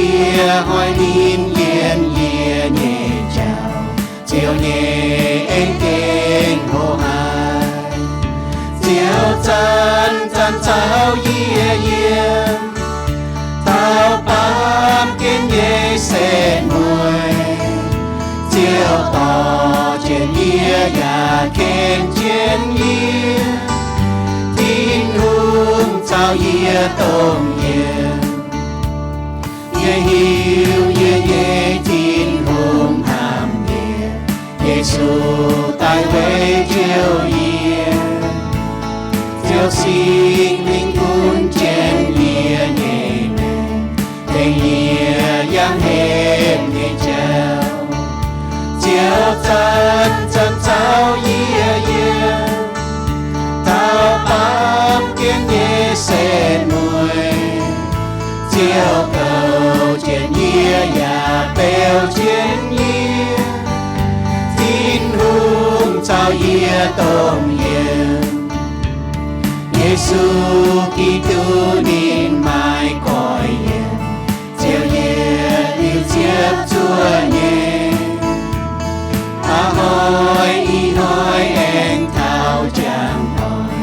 Yie hnoi ninh yiem yie nyei jauv, Ziouv nyei en gengh hlo haic. Ziouv zanc-zanc caux yie yiem, taux baamh gen nyei setv mueiz. Ziouv dorh jienv yie yaac ken jienv yie, Tin-Hungh caux yie dongh yiem. Yie hiuv yie nyei Tin-Hungh hnamv yie, Yesu daaih weic njoux yie. Ziouv Singx Lingh gunv jienv yie nyei maengc, tengx yie yangh hepc nyei jauv. Ziouv zanc-zanc caux yie yiem, taux baamh gen nyei setv mueiz. Ziouv goux jienv yie yaac beu jienv yie, Tin-Hungh caux yie dongh yiem. Yesu Giduc ninh maiv goiv yiem, Ziouv yietc liuz ziepc zuoqv nyei. Aa hnoi ih hnoi aengx taux jangx hnoi,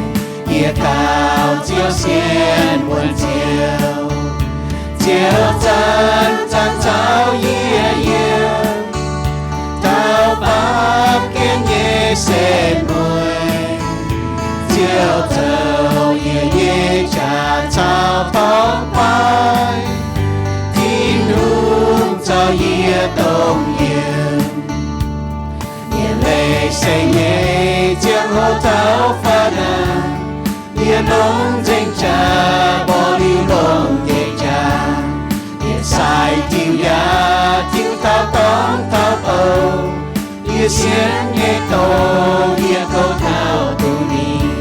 yie gaux Ziouv sienx wuonv Ziouv. Ziouv zanc-zanc caux yie yiem, taux baamh gen nyei setv mueiz. Ziouv zoux yie nyei jaax caux torngv fai, Tin-Hungh caux yie dongh yiem. Yie leiz se nyei ziangh hoc taux faanv aqv. Yie longc nzengc jaax mborqv liuz longx nyei jaax. Yie sai diuh yaac diuh taux dorngx taux bou. Yie sienx nyei dorngx yie goux taux duqv ninh.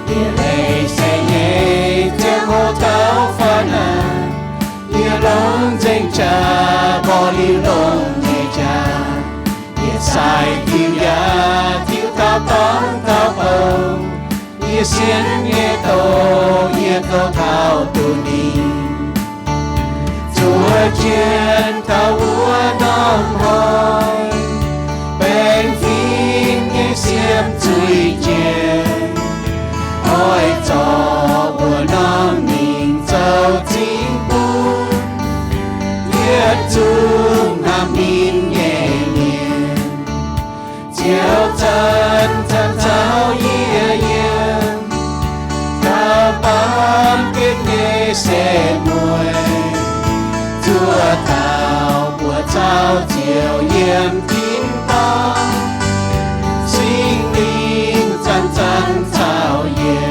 Yie leiz se nyei ziangh hoc taux faanv aqv. Yie longc nzengc jaax mborqv liuz longx nyei jaax. Yie sai diuh yaac diuh taux dorngx taux bou. Yie sienx nyei dorngx yie goux taux duqv ninh. Zuov jienv taux wuov norm hnoi, baengh fim nyei siem zuiz jiex, oix zorc wuov norm mingh zoux cingx bun yietc zungv hnamv ninh nyei mienh. Ziouv zanc-zanc caux yie yiem, taux baamh gen nyei setv mueiz. Zuov dauh buoz caux Ziouv yiem tin-dorngh, Singx Lingh zanc-zanc caux yie.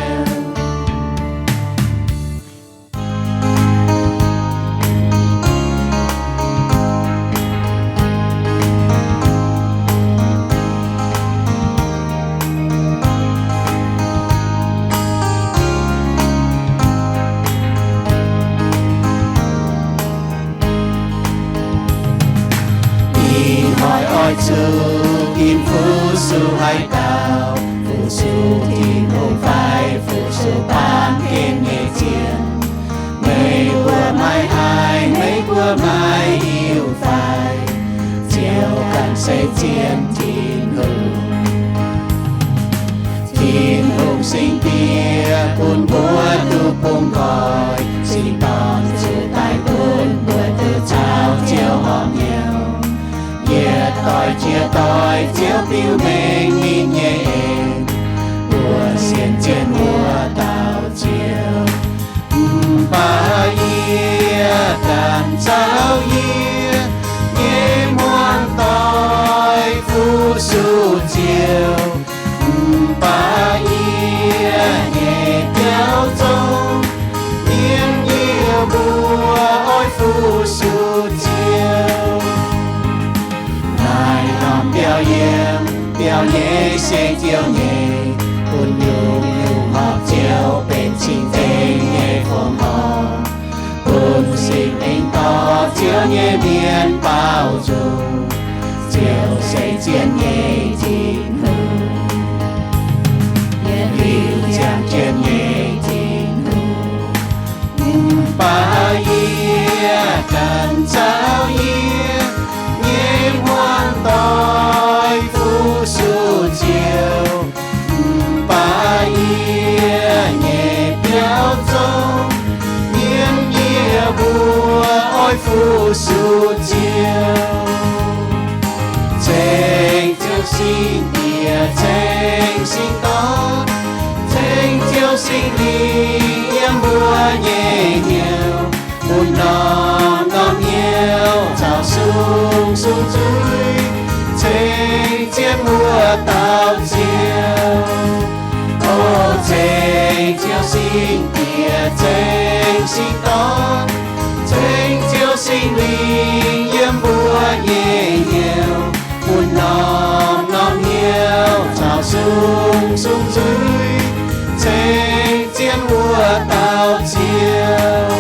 Ih hnoi oix zuqc ginv fu-sux haaix dauh? Fu-sux Tin-Hungh fai fu-sux baamh gen nyei zien? Meih mbuo maiv haih, meih mbuo maiv hiuv fai? Ziouv ganh se zien Tin-Hungh. Tin-Hungh singx diex bun mbuo duqv bungx nqoi, singx dorn zuqc daaih bun mbuo duqv caux Ziouv horpc hnyouv. Yietc doic jiex doic Ziouv biux mengh ninh nyei en, mbuo sienx zien wuov dauh Ziouv. Mv baac yie ganh caux yie nyei hmuangv doic fu-sux Ziouv. Mv baac yie nyei biauv zong, mienh yie mbuo oix fu-sux Ziouv. Naaiv norm biauv yiem, biauv nyei se Ziouv nyei, bun nyungc-nyungc horpc Ziouv benx cing-nzengc nyei fongc horc. Bun Singx Lingh dorh Ziouv nyei mienh baaux nzung. Ziouv se zien nyei Tin-Hungh, yietc liuz ziangh jienv nyei Tin-Hungh. Mv baac yie ganh fu-sux Ziouv. Ceng Ziouv Singx Diex, ceng Singx Dorn, ceng Ziouv Singx Lingh yiem mbuo nyei hnyouv, bun norm-norm hnyouv caux sung-sung nzuih, ceng jienv wuov dauh Ziouv. O ceng Ziouv Singx Diex, ceng Singx Dorn, ceng Ziouv Singx Lingh yiem mbuo nyei hnyouv, bun norm-norm hnyouv caux sung-sung nzuih, ceng jienv wuov dauh Ziouv.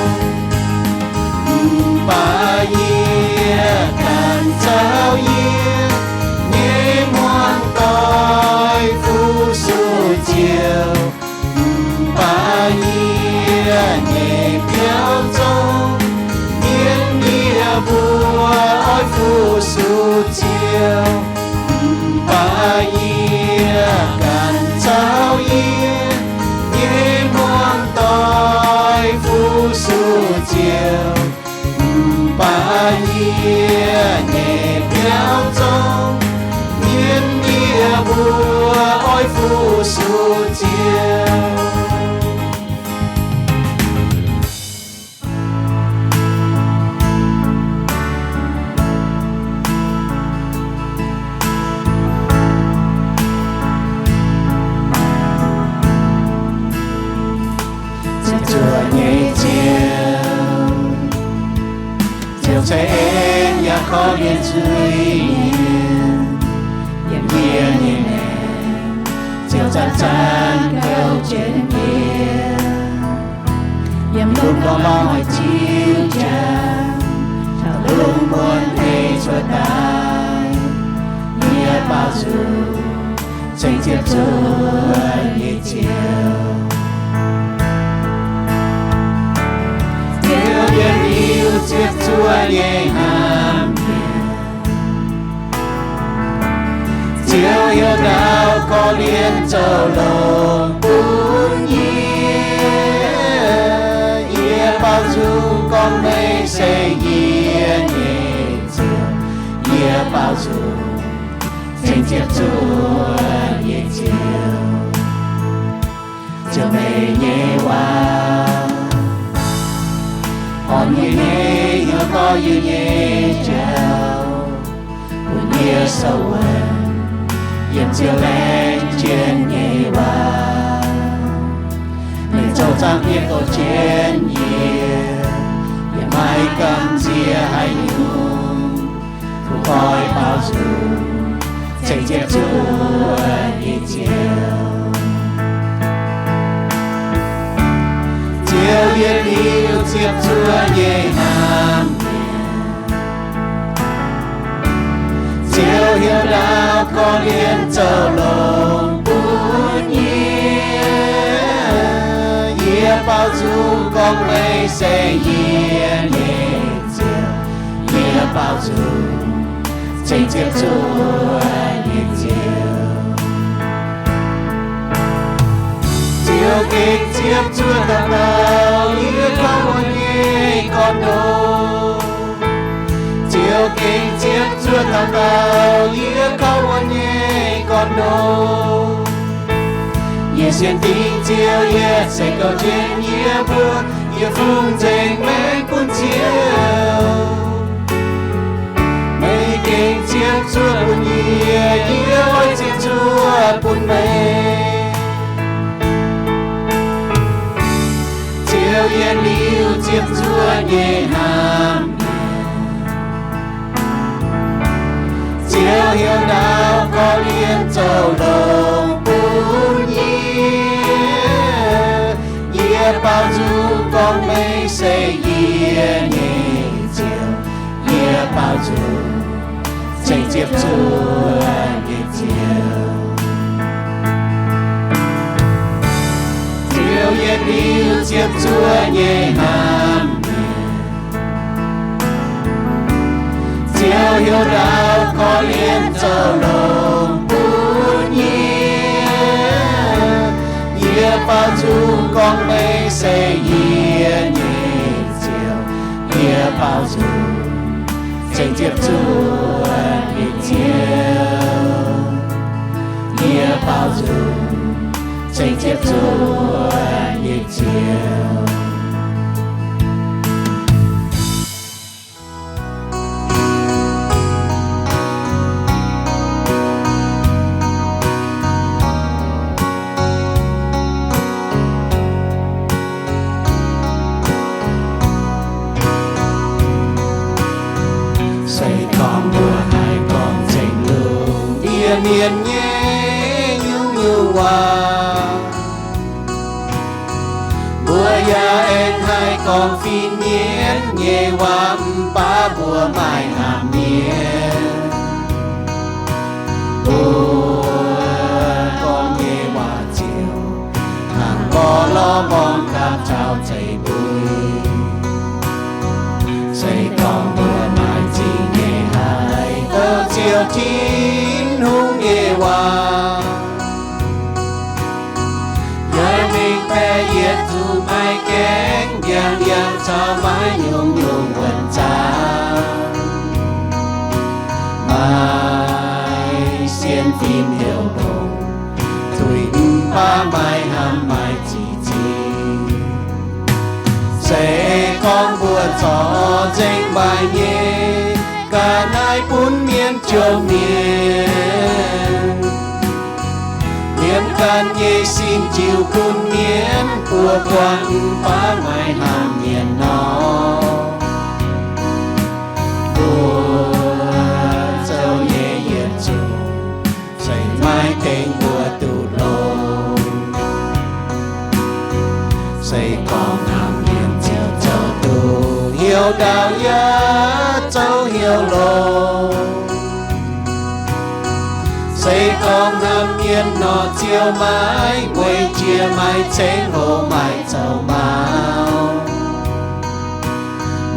Mv baac yie ganh caux yie nyei hmuangv doic fu-sux Ziouv. Mv baac yie nyei biauv zong mienv yie mbuo oix fu-sux Ziouv. Mv baac yie ganh caux yie nyei hmuangv doic fu-sux Ziouv. Mv baac yie nyei biauv zong mienv yie mbuo oix fu-sux Ziouv. Ziouv zuoqv nyei Ziouv, Ziouv ceix en yaac korv-lienh zuiz-mienh. Yiem yie nyei maengc, Ziouv zanc-zanc kouv jienv yie. Yiem lunx gorngv lorh oix ziux jangx, taux lungh muonz hei cuotv daaih. Yie baaux nzung ceng ziepc zuoqv nyei Ziouv. Ziouv yietc liuz ziepc zuoqv nyei hnamv mienh. Ziouv heuc ndau korv-lienh zoux longx bun yie. Yie baaux nzung gorngv meih se yie nyei Ziouv. Yie baaux nzung ceng ziepc zuoqv nyei Ziouv. Ziouv, meih nyei waac orn yie nyei hnyouv, dorh yie nyei jauv, bun yie sou wuonx yiem Ziouv laengz jienv nyei waac. Meih zoux zaangc Diex goux jienv yie, yaac maiv gamh nziex haaix nyungc. Bun oix baaux nzung ceng ziepc zuoqv nyei Ziouv. Ziouv yietc liuz ziepc zuoqv nyei hnamv mienh. Ziouv heuc ndau korv-lienh zoux longx bun yie. Yie baaux nzung gorngv meih se yie nyei Ziouv. Yie baaux nzung ceng ziepc zuoqv nyei Ziouv. Ziouv gengh ziepc zuoqv dauh dauh yie kouv wuov nyei gorn-ndoqv. Ziouv gengh ziepc zuoqv dauh dauh yie kouv wuov nyei gorn-ndoqv. Yie sienx dingc Ziouv yietc seix gouv jienv yie mbuo, yie fungx nzengc maengc bun Ziouv. Meih gengh ziepc zuoqv bun yie, yie oix ziepc zuoqv bun meih. Ziouv yietc liuz ziepc zuoqv nyei hnamv mienh. Ziouv heuc ndau korv-lienh zoux longx bun yie. Yie baaux nzung gorngv meih se yie nyei Ziouv. Yie baaux nzung ceng ziepc zuoqv nyei Ziouv. Ziouv yietc liuz ziepc zuoqv nyei hnamv mienh. Ziouv heuc ndau korv-lienh zoux longx bun yie. Yie baaux nzung gorngv meih se yie nyei Ziouv. Yie baaux nzung Ceng ziepc zuoqv nyei Ziouv, yie baaux nzung, ceng ziepc zuoqv nyei Ziouv. Se gorngv mbuo haih gorngv ceng lungh ndiev mienh nyei nyungc-nyungc waac, mbuo yaac aengx haih gorngv fin-mienv nyei waac, mv baac mbuo maaih ngamv mienh. Mbuo gorngv nyei waac ziouc hnangv mborqv lorz mborngx gapv taux zeiv mbui. Se gorngv mbuo maaih zingh nyei haih douc Ziouv Tin-Hungh nyei waac, yaac mingh baeqc yietc nzungh maiv gaengh mbiaangx yangh caux maiv nyungc-nyungc wuonc zaangc, maaih sienx fim heuc longc, tuix mv baac maiv hnamv maiv zic zingh. Se gorngv mbuo zorc nzengc maaih nyei ga'naaiv bun mienh jomc mienh, liemh ganh nyei sin jiu bun mienh buo buangh, mv baac maiv hnamv mienh nor, mbuo zoux nyei yietc zungv se maiv dengv mbuo duqv longx. Se gorngv hnamv mienh ziouc zoux duqv hnyouv ndaauv yaac zoux hnyouv longx. Se gorngv hnamv mienh nor, Ziouv maiv weic jiex, maiv cengx hoqc, maiv zoux maux,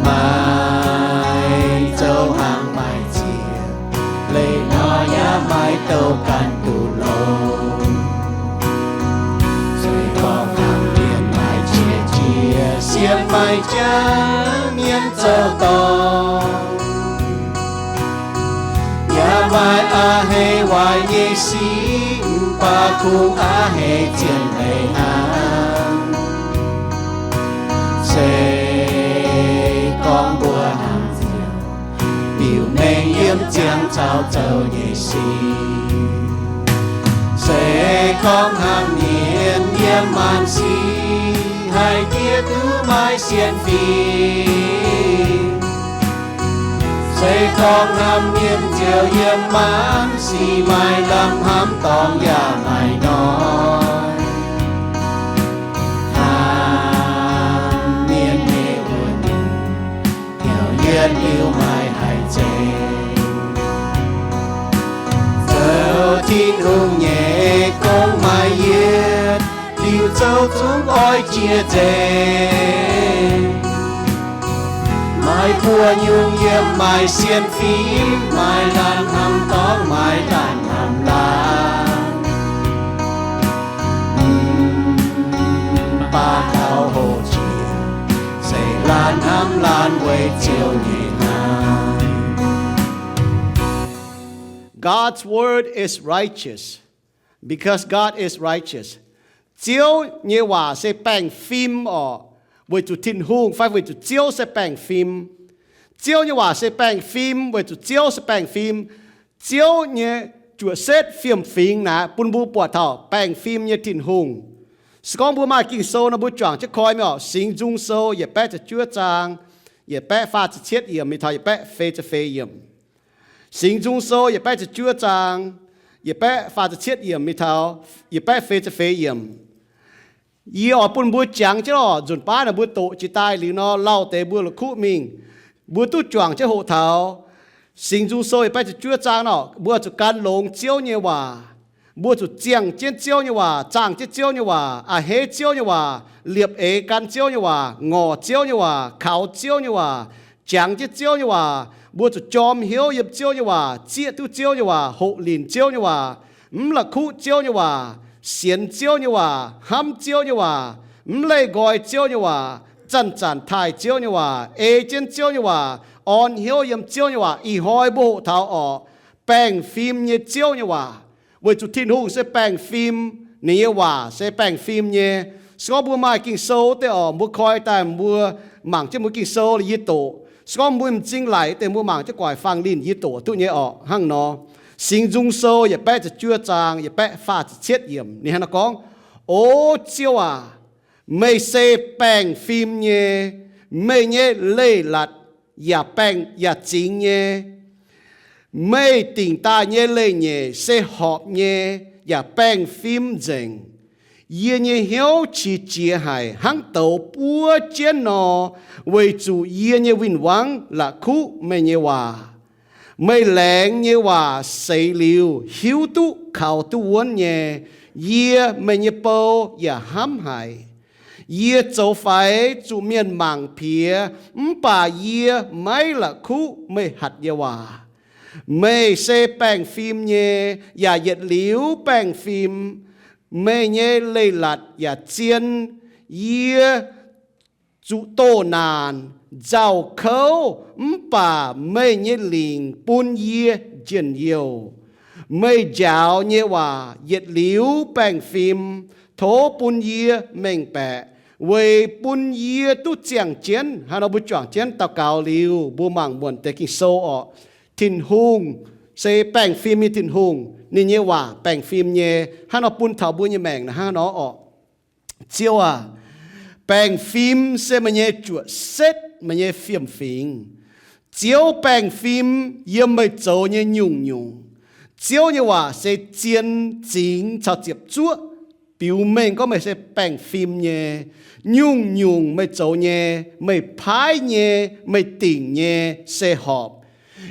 maiv zoux hnaangx, maiv ziex leiz nor, yaac maiv douc ganh duqv longx. Se gorngv hnamv mienh maaih qiex jiez, sienx maaih jangv mienh zoux dorngc, yaac maaih a'hneiv waaic nyei sic, mv baac kungx a'hneiv zien leiz hnangv. Se gorngv mbuo hnangv ziouc biux mengh yiem ziangx caux zoux nyei sic. Se gorngv hnamv mienh yiem maanc sic haih jiex duqv maaih sienx fim. Se gorngv hnamv mienh ziouc yiem maanc sic maaih lamh hnamv dorngx yaac maaih noic. Hnamv mienh nyei wuonh heuc yietc liuz maaih haic zeiv. Zoux Tin-Hungh nyei gong maaih yietc liuz zoux zungv oix jiex nzengc. Maaih buo nyungc yiem maaih sienx fim, maaih laanh hnamv dorngx, maaih laanh hnamv laanh. Mv baac taux hoqc jiex, se laanh hnamv laanh weic Ziouv nyei hnamv. God's word is righteous because God is righteous. Ziouv nyei waac se baengh fim orqc, weic zuqc Tin-Hungh fai weic zuqc Ziouv se baengh fim. Ziouv nyei waac se baengh fim weic zuqc Ziouv se baengh fim. Ziouv nyei juoqc setv fiem-fingx naaic bun mbuo buatc taux baengh fim nyei Tin-Hungh. Se gorngv mbuo maaih Ging-Sou nor, mbuo juangc jienv koi mingh orqc. Singx Nzung Sou yietc baeqv ziepc juov zaang, yietc baeqv faah ziepc cietv yiemc mingh taux yietc baeqv feix ziepc feix yiemc. Singx Nzung Sou yietc baeqv ziepc juov zaang, yietc baeqv faah ziepc cietv yiemc mingh taux yietc baeqv feix ziepc feix yiemc. Yie oix bun mbuo jangx jienv orqc, nzunc baav naaic mbuo doqc jiex daaih liuz nor, lauh deix mbuo la'kuqv mingh, mbuo duqv juangc jienv hoqc taux Singx Nzung Sou yietc baeqv ziepc juov zaang nor, mbuo zuqc gan longx Ziouv nyei waac. Mbuo zuqc ziangh jienv Ziouv nyei waac, zaangh jienv Ziouv nyei waac, a'hneiv Ziouv nyei waac, liepc eix gan Ziouv nyei waac, ngorc Ziouv nyei waac, kaux Ziouv nyei waac, jangx jienv Ziouv nyei waac. Mbuo zuqc jorm hnyouv yiem Ziouv nyei waac, zieqv duqv Ziouv nyei waac, hoqc linc Ziouv nyei waac, mv la'kuqv Ziouv nyei waac, sienx Ziouv nyei waac, hnamv Ziouv nyei waac, mv leih nqoi Ziouv nyei waac, zanc-zanc taaih Ziouv nyei waac, ei jienv Ziouv nyei waac, orn hnyouv yiem Ziouv nyei waac. Ih hnoi mbuo hoqc taux orqc, baengh fim nyei Ziouv nyei waac. Weic zuqc Tin-Hungh se baengh fim, ninh nyei waac se baengh fim nyei. Se gorngv mbuo maaih Ging-Sou deix orqc, mbuo koi daaih mbuo mangc jienv mbuo Ging-Sou yie doqc. Se gorngv mbuo m'zing laic deix mbuo mangc jienv guaix faang linh yie doqc duqv nyei orqc. Hnangv nor, Singx Nzung Sou yietc baeqv ziepc juov zaang yietc baeqv faah ziepc cietv yiemc ninh hnangv naaiv gorngv, O Ziouv aac, meih se baengh fim nyei. Meih nyei leiz-latc yaac baengh yaac zingx nyei. Meih dingc daaih nyei leiz-nyeic se horpc nyei yaac baengh fim nzengc. Yie nyei hnyouv qiex jiez haic hnangv douz buov jienv nor, weic zuqc yie nyei win-wangv la'kuqv meih nyei waac. Meih laengz nyei waac seix liuz hiuv duqv kaux duqv wuonv nyei. Yie, meih nyei bou, yaac hnamv haic. Yie zoux faix zuqc mienh mangc piex, mv baac yie maiv la'kuqv meih hatc nyei waac. Meih se baengh fim nyei, yaac yietc liuz baengh fim. Meih nyei leiz-latc yaac zien. Yie zuqc doh naanc, nzauh kouv, mv baac meih nyei lingc bun yie njien-youh. Meih njaaux nyei waac yietc liuz baengh fim. Tov bun yie mengh baeqc, weic bun yie duqv ziangh jienv. Hnangv nor mbuo juangc jienv daux gaux liuz, mbuo mangc muonc deix Ging-Sou orqc. Tin-Hungh se baengh fim nyei Tin-Hungh. Ninh nyei waac baengh fim nyei. Hnangv nor bun taux mbuo nyei maengc naaiv hnangv nor orqc. Ziouv aac, baengh fim se meih nyei juoqc setv, meih nyei fiem-fingx. Ziouv, baengh fim yiem meih zoux nyei nyungc-nyungc. Ziouv nyei waac se zien, zingx caux ziepc zuoqv, biux mengh gorngv meih se baengh fim nyei. Nyungc-nyungc meih zoux nyei, meih paaiv nyei, meih dingc nyei se horpc.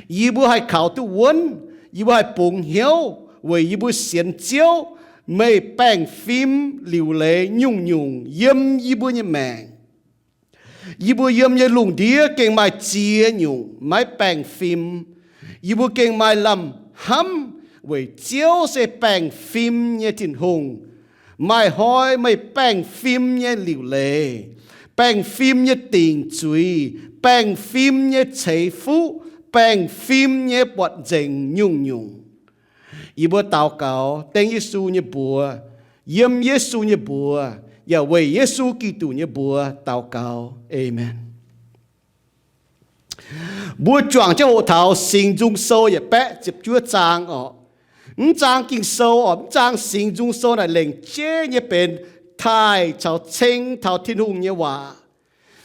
Yie mbuo haih kaux duqv wuonv, yie mbuo haih bungx hnyouv weic yie mbuo sienx Ziouv. Meih baengh fim liuc leiz nyungc-nyungc yiem yie mbuo nyei maengc. Yie mbuo yiem nyei lungh ndiev gengh maaih ziex nyungc maiv baengh fim. Yie mbuo gengh maaih lamh hnamv weic Ziouv se baengh fim nyei Tin-Hungh. Maaih hnoi meih baengh fim nyei liuc leiz, baengh fim nyei dingc zuiz, baengh fim nyei ceix fuqv, baengh fim nyei buatc nzengc nyungc-nyungc. Yie mbuo daux gaux dengv Yesu nyei mbuox, yiem Yesu nyei mbuox, yaac weic Yesu Giduc nyei mbuox daux gaux. Aamen. Mbuo juangc jienv hoqc taux Singx Nzung Sou yietc baeqv ziepc juov zaang orqc. Mv zaang Ging-Sou orqc, mv zaang Singx Nzung Sou naaic lengc jeiv nyei benx taaih caux ceng taux Tin-Hungh nyei waac.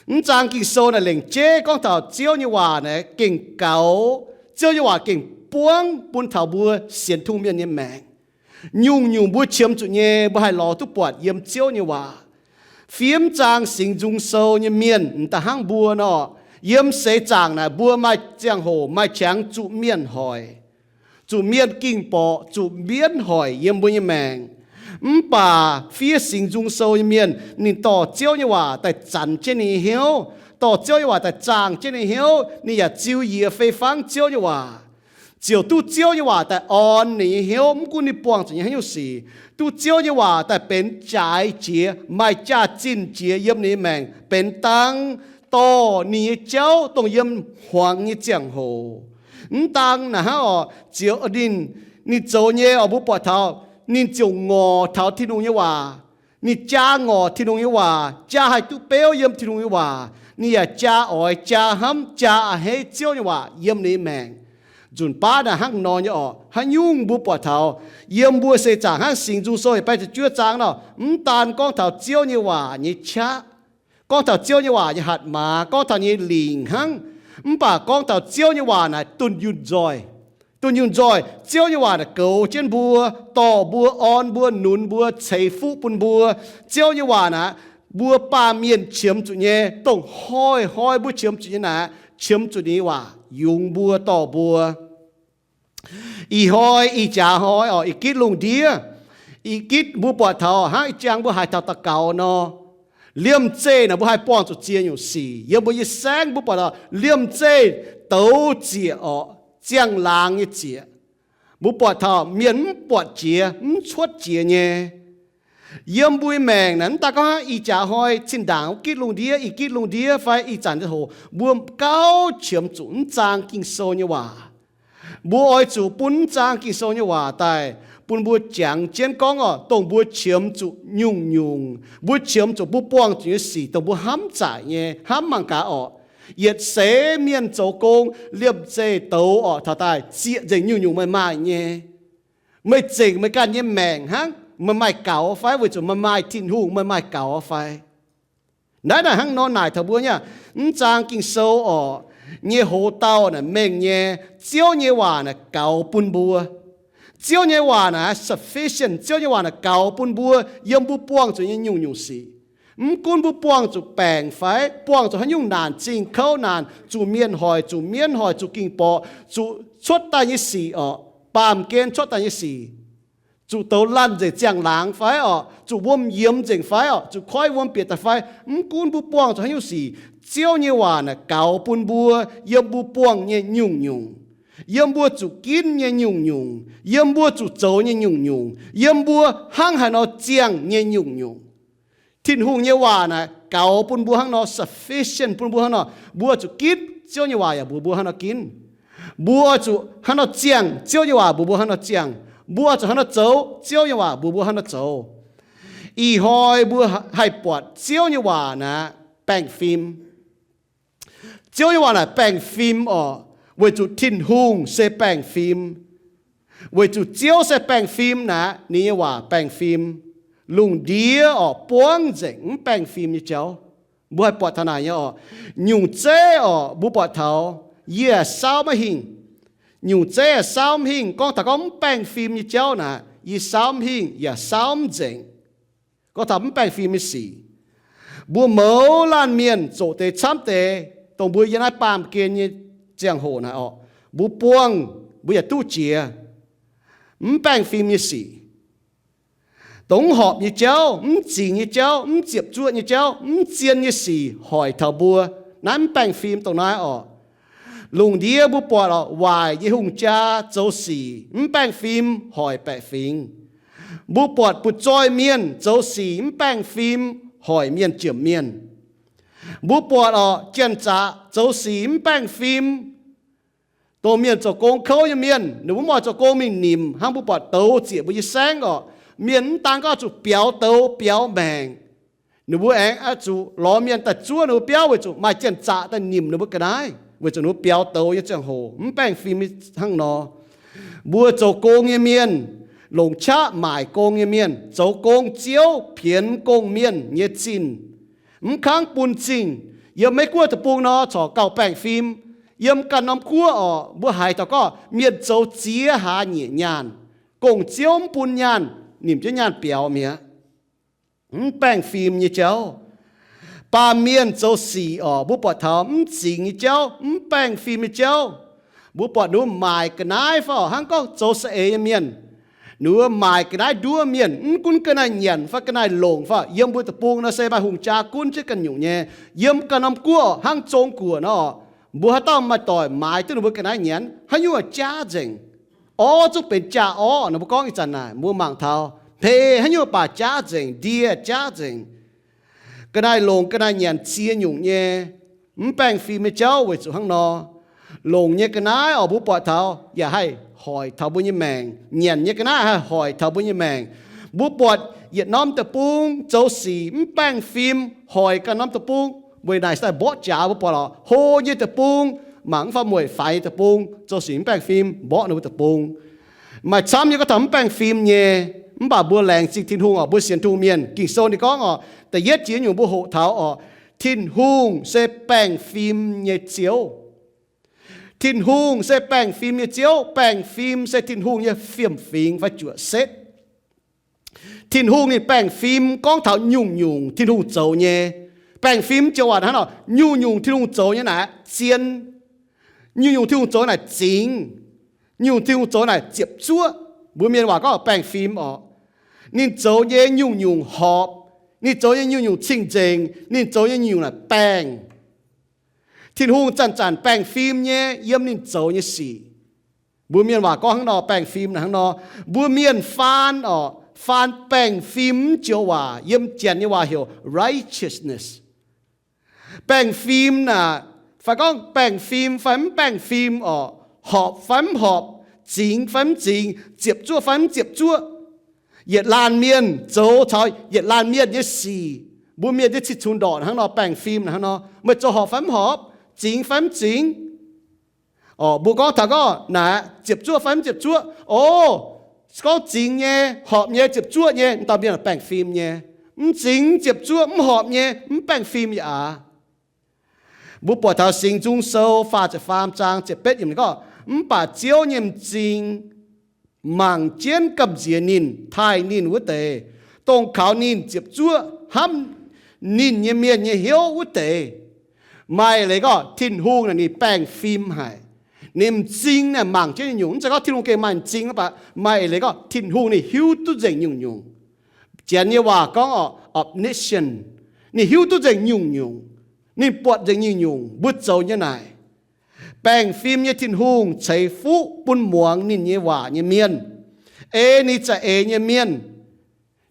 Mv zaang Ging-Sou naaic lengc jeiv gorngv taux Ziouv nyei waac naaic gengh gaux, Ziouv nyei waac gengh buangv bun taux mbuo sienx Tin-Hungh mienh nyei maengc. Nyungc-nyungc mbuo qiemx zuqc nyei, mbuo haih lorz duqv buatc yiem Ziouv nyei waac. Fiev mv zaang Singx Nzung Sou nyei mienh m'daaih hnangv mbuo nor, yiem seix zaangc naaic mbuo maaih ziangh hoc maaih qangx zuqc mienh hoic, zuqc mienh ging-borqc, zuqc mbienv hoic yiem mbuo nyei maengc. Mv baac fiev Singx Nzung Sou nyei mienh ninh dorh Ziouv nyei waac daaih zanc jienv ninh nyei hnyouv, dorh Ziouv nyei waac daaih zaangh jienv ninh nyei hnyouv, ninh yaac ziux yiez fei fangv Ziouv nyei waac. Ziouc duqv Ziouv nyei waac daaih orn ninh nyei hnyouv, mv gunv ninh buangh zuqc nyei haaix nyungc sic, duqv Ziouv nyei waac daaih benx jaaix jiex, maaih jaax-zinh jiex yiem ninh nyei maengc benx dang, dorh ninh nyei jauv dongh yiem hmuangx nyei ziangh hoc. Mv dang naaic hnangv orqc, ziouc ninh, ninh zoux nyei orqc, mbuo buatc taux ninh ziouc ngorc taux Tin-Hungh nyei waac. Ninh jaa ngorc Tin-Hungh nyei waac, jaa haih duqv beuv yiem Tin-Hungh nyei waac. Ninh yaac jaa oix, jaa hnamv, jaa a'hneiv Ziouv nyei waac yiem ninh nyei maengc. Nzunc baav naaic hnangv nor nyei orqc. Haaix nyungc mbuo buatc taux yiem mbuo seix zaangc hnangv Singx Nzung Sou yietc baeqv ziepc juov zaang nor, mv daan gorngv taux Ziouv nyei waac nyei qaqv, gorngv taux Ziouv nyei waac nyei hatc maaz, gorngv taux nyei lingc hnangv, mv baac gorngv taux Ziouv nyei waac naaic dunh yunh nzoih. Dunh yunh nzoih, Ziouv nyei waac naaic goux jienv mbuo, dorh mbuo, orn mbuo, nunz mbuo, ceix fuqv bun mbuo. Ziouv nyei waac naaic, mbuo baamh mienh qiemx zuqc nyei, dongh hnoi-hnoi mbuo qiemx zuqc nyei naaic, qiemx zuqc ninh nyei waac yungz mbuo, dorh mbuo. Ih hnoi, ih jaax hnoi orqc, ih gitv lungh ndiev, ih gitv mbuo buatc taux hnangv ih jangx mbuo haaix dauh daux gaux nor, liemh zeih naaic mbuo haih buangh zuqc ziex nyungc sic. Yiem mbuo nyei saengv mbuo buatc taux liemh zeih douz ziec orqc, ziangh laangz nyei ziec. Mbuo buatc taux mienh mv buatc jiex, mv cuotv jiex nyei. Yiem mbuo nyei maengc naaic, mv daaih gorngv hnangv ih jaax hnoi zinh ndaangc gitv lungh ndiev, ih gitv lungh ndiev fai ih zanc ziangh hoc, mbuo gauh qiemx zuqc mv zaang Ging-Sou nyei waac. Mbuo oix zuqc bun mv zaang Ging-Sou nyei waac daaih bun mbuo jangx jienv gorngv oc, dongh mbuo qiemx zuqc nyungc-nyungc, mbuo qiemx zuqc mbuo buangh zuqc nyei sic, dongh mbuo hnamv zaic nyei, hnamv mangc gaax orqc. Yietc seix mienh zoux gong liemh zeih douz orqc, taux daaih zieqc nzengc nyungc-nyungc meih maaih nyei. Meih zengc meih ganh nyei maengc hnangv, meih maaih gaux fai? Weic zuqc meih maaih Tin-Hungh, meih maaih gaux fai? Naaiv naaic hnangv nor naaic taux mbuo nyei, mv zaang Ging-Sou orqc, nyei hoz dauh naaic mengh nyei, Ziouv nyei waac naaic gaux bun mbuo. Ziouv nyei waac naaic sufficient, Ziouv nyei waac naaic gaux bun mbuo yiem mbuo buangh zuqc nyei nyungc-nyungc sic. Mv gunv mbuo buangh zuqc baengc fai, buangh zuqc haaix nyungc naanc zingh kouv naanc, zuqc mienh hoic, zuqc mienv hoic, zuqc ging-borqc, zuqc cuotv daaih nyei sic orqc, baamh gen cuotv daaih nyei sic, zuqc douz laanh nzengc ziangh laangz fai orqc, zuqc wuom yiemx nzengc fai orqc, zuqc koiv wuom bieqc daaih fai, mv gunv mbuo buangh zuqc haaix nyungc sic, Ziouv nyei waac naaic gaux bun mbuo yiem mbuo buangh nyei nyungc-nyungc, yiem mbuo zuqc ginv nyei nyungc-nyungc, yiem mbuo zuqc zoux nyei nyungc-nyungc, yiem mbuo hnangv haaix nor ziangh nyei nyungc-nyungc. Tin-Hungh nyei waac naaic gaux bun mbuo hnangv nor, sufficient bun mbuo hnangv nor. Mbuo zuqc ginv, Ziouv nyei waac yaac mbuox mbuo hnangv nor ginv. Mbuo zuqc hnangv nor ziangh, Ziouv nyei waac mbuox mbuo hnangv nor ziangh. Mbuo zuqc hnangv nor zoux, Ziouv nyei waac mbuox mbuo hnangv nor zoux. Ih hnoi mbuo haih buatc Ziouv nyei waac naaic baengh fim. Ziouv nyei waac naaic baengh fim orqc, weic zuqc Tin-Hungh se baengh fim. Weic zuqc Ziouv se baengh fim naaic, ninh nyei waac baengh fim. Lungh ndiev orqc, buangv nzengc mv baengh fim nyei jauv. Mbuo haih buatc taux naaic nyei orqc. Nyungc zeiv orqc, mbuo buatc taux yie saauv maiv hingh. Nyungc zeiv saauv mv hingh, gorngv taux gorngv mv baengh fim nyei jauv naaic, yie saauv mv hingh yaac saauv mv nzengc. Gorngv taux mv baengh fim nyei sic, mbuo mouz laanh mienh zoqc deix camv deix, dongh mbuo yiem naaiv baamh gen nyei ziangh hoc naaic orqc, mbuo buangh, mbuo yaac duqv jiex mv baengh fim nyei sic. Dongh mv horpc nyei jauv, mv zingx nyei jauv, mv ziepc zuoqv nyei jauv, mv zien nyei sic hoic taux mbuo. Naaiv mv baengh fim dongh naaiv orqc. Lungh ndiev mbuo buatc orqc, waaic nyei hungh jaa zoux sic mv baengh fim hoic baeqc fingx. Mbuo buatc butv-zoih mienh zoux sic mv baengh fim hoic mienh jomc mienh. Mbuo buatc orqc, janx-zaqc zoux sic mv baengh fim, dongh mienh zoux gong kouv nyei mienh, ninh mbuo mv oix zoux gong mingh nimc hnangv mbuo buatc douz zieqc mbuo nyei saengv orqc. Mienh mv daan gorngv zuqc biaux douz biaux maengc, ninh mbuo aengx oix zuqc lorz mienh daaih zuov ninh mbuo biauv weic zuqc maaih janx-zaqc daaih nimc ninh mbuo ga'naaiv, weic zuqc ninh mbuo biaux douz nyei ziangh hoc mv baengh fim hnangv nor. Mbuo zoux gong nyei mienh, longc qaqv maaic gong nyei mienh, zoux gong Ziouv pienx gong-mienh nyei zinh, mv kangv bun zingh. Yiem Meiv Guoqv deic-bung nor corc gauh baengh fim. Yiem ganh norm guoqv orqc, mbuo haiz taux gorngv mienh zoux ziex hlaax nyeic nyaanh, gong-ziouv mv bun nyaanh, nimc jienv nyaanh biaux mi'aqv. Mv baengh fim nyei jauv. Baamh mienh zoux sic orqc, mbuo buatc taux mv zingx nyei jauv, mv baengh fim nyei jauv. Mbuo buatc ninh mbuo maaic ga'naaiv fai orqc, hnangv gorngv zoux saeng-eix nyei mienh, ninh mbuo maaic ga'naaiv nduov mienh, mv gunv ga'naaiv nyanc fai ga'naaiv longc fai orqc. Yiem mbuo deic-bung nor se maaih hungh jaa gunv jienv ganh nyungc nyei. Yiem ganh norm guoqv orqc, hnangv Zong-Guoqv nor orqc, mbuo haaix dauh maaih doic maaiz duqv ninh mbuo ga'naaiv nyanc, haaix nyungc jaav nzengc. Orv zungv benx jaa-orv, ninh mbuo gorngv ih zanc naaic mbuo mangc taux, hmeix haaix nyungc baac jaav nzengc, ndie jaav nzengc. Ga'naaiv longc ga'naaiv nyanc cie nyungc nyei, mv baengh fim nyei jauv weic zuqc hnangv nor. Longc nyei ga'naaiv orqc, mbuo buatc taux yaac haih hoic taux mbuo nyei maengc. Nyanc nyei ga'naaiv haih hoic taux mbuo nyei maengc. Mbuo buatc yietc norm deic-bung zoux sic mv baengh fim hoic ganh norm deic-bung. Weic naaic daaih mborqv jaax mbuo buatc lorqc, hlo nyei deic-bung mangc mv fai mueic faix nyei deic-bung zoux sic mv baengh fim mborqv ninh mbuo deic-bung. Maaih camv nyei gorngv taux mv baengh fim nyei, mv baac mbuo laengz zingh Tin-Hungh orqc, mbuo sienx Tin-Hungh mienh, Ging-Sou ninh gorngv orqc, da'yietv jiex nyungc mbuo hoqc taux orqc, Tin-Hungh se baengh fim nyei Ziouv. Tin-Hungh se baengh fim nyei Ziouv. Baengh fim se Tin-Hungh nyei fiem-fingx fai juoqc setv. Tin-Hungh ninh baengh fim gorngv taux nyungc-nyungc Tin-Hungh zoux nyei. Baengh fim joux waac hnangv nor, nyungc-nyungc Tin-Hungh zoux nyei naaic zien. Nyungc-nyungc Tin-Hungh zoux naaic zingx. Nyungc Tin-Hungh zoux naaic ziepc zuoqv. Mbuo mienh waac gorngv baengh fim orqc. Ninh zoux nyei nyungc-nyungc horpc. Ninh zoux nyei nyungc-nyungc cing-nzengc. Ninh zoux nyei nyungc-nyungc naaic baengh. Tin-Hungh zanc-zanc baengh fim nyei yiem ninh zoux nyei sic. Mbuo mienh waac gorngv hnangv nor, baengh fim naaic hnangv nor. Mbuo mienh faan orqc, Faan baengh fim joux waac yiem Janx nyei waac heuc righteousness. Baengh fim naaic, fai gorngv baengh fim fai mv baengh fim orqc, horpc fai mv horpc, zingx fai mv zingx, ziepc zuoqv fai mv ziepc zuoqv, yietc laanh mienh zoux caux yietc laanh mienh nyei sic. Mbuo mienh nyei cih cunx ndorqc hnangv nor, baengh fim hnangv nor, meih zoux horpc fai mv horpc, zingx fai mv zingx. Orqc, mbuo gorngv taux gorngv naaic ziepc zuoqv fai mv ziepc zuoqv, o, gorngv zingx nyei, horpc nyei, ziepc zuoqv nyei, dauh mienh baengh fim nyei. Mv zingx, ziepc zuoqv, mv horpc nyei, mv baengh fim yaac aqc. Mbuo buatc taux Singx Nzung Sou faah ziepc faam zaang ziepc betv yiemc gorngv, mv baac Ziouv nyei m'zing mangc jienv gamh nziex ninh, taaih ninh wuov deix, dongh kaux ninh ziepc zuoqv hnamv ninh nyei mienh nyei hnyouv wuov deix. Maaih leiz gorngv Tin-Hungh naaic ninh baengh fim haic. Ninh m'zing naaic mangc jienv nyungc-nyungc. Mv zeiz gorngv Tin-Hungh gengh maaih m'zing, mv baac maaih leiz gorngv Tin-Hungh ninh hiuv duqv nzengc nyungc-nyungc. Janx nyei waac gorngv omniscient. Ninh hiuv duqv nzengc nyungc-nyungc. Ninh buatc nzengc nyungc-nyungc mbuo zoux nyei naaic. Baengh fim nyei Tin-Hungh ceix fuqv bun muangx ninh nyei waac nyei mienh, ei ninh za'eix nyei mienh.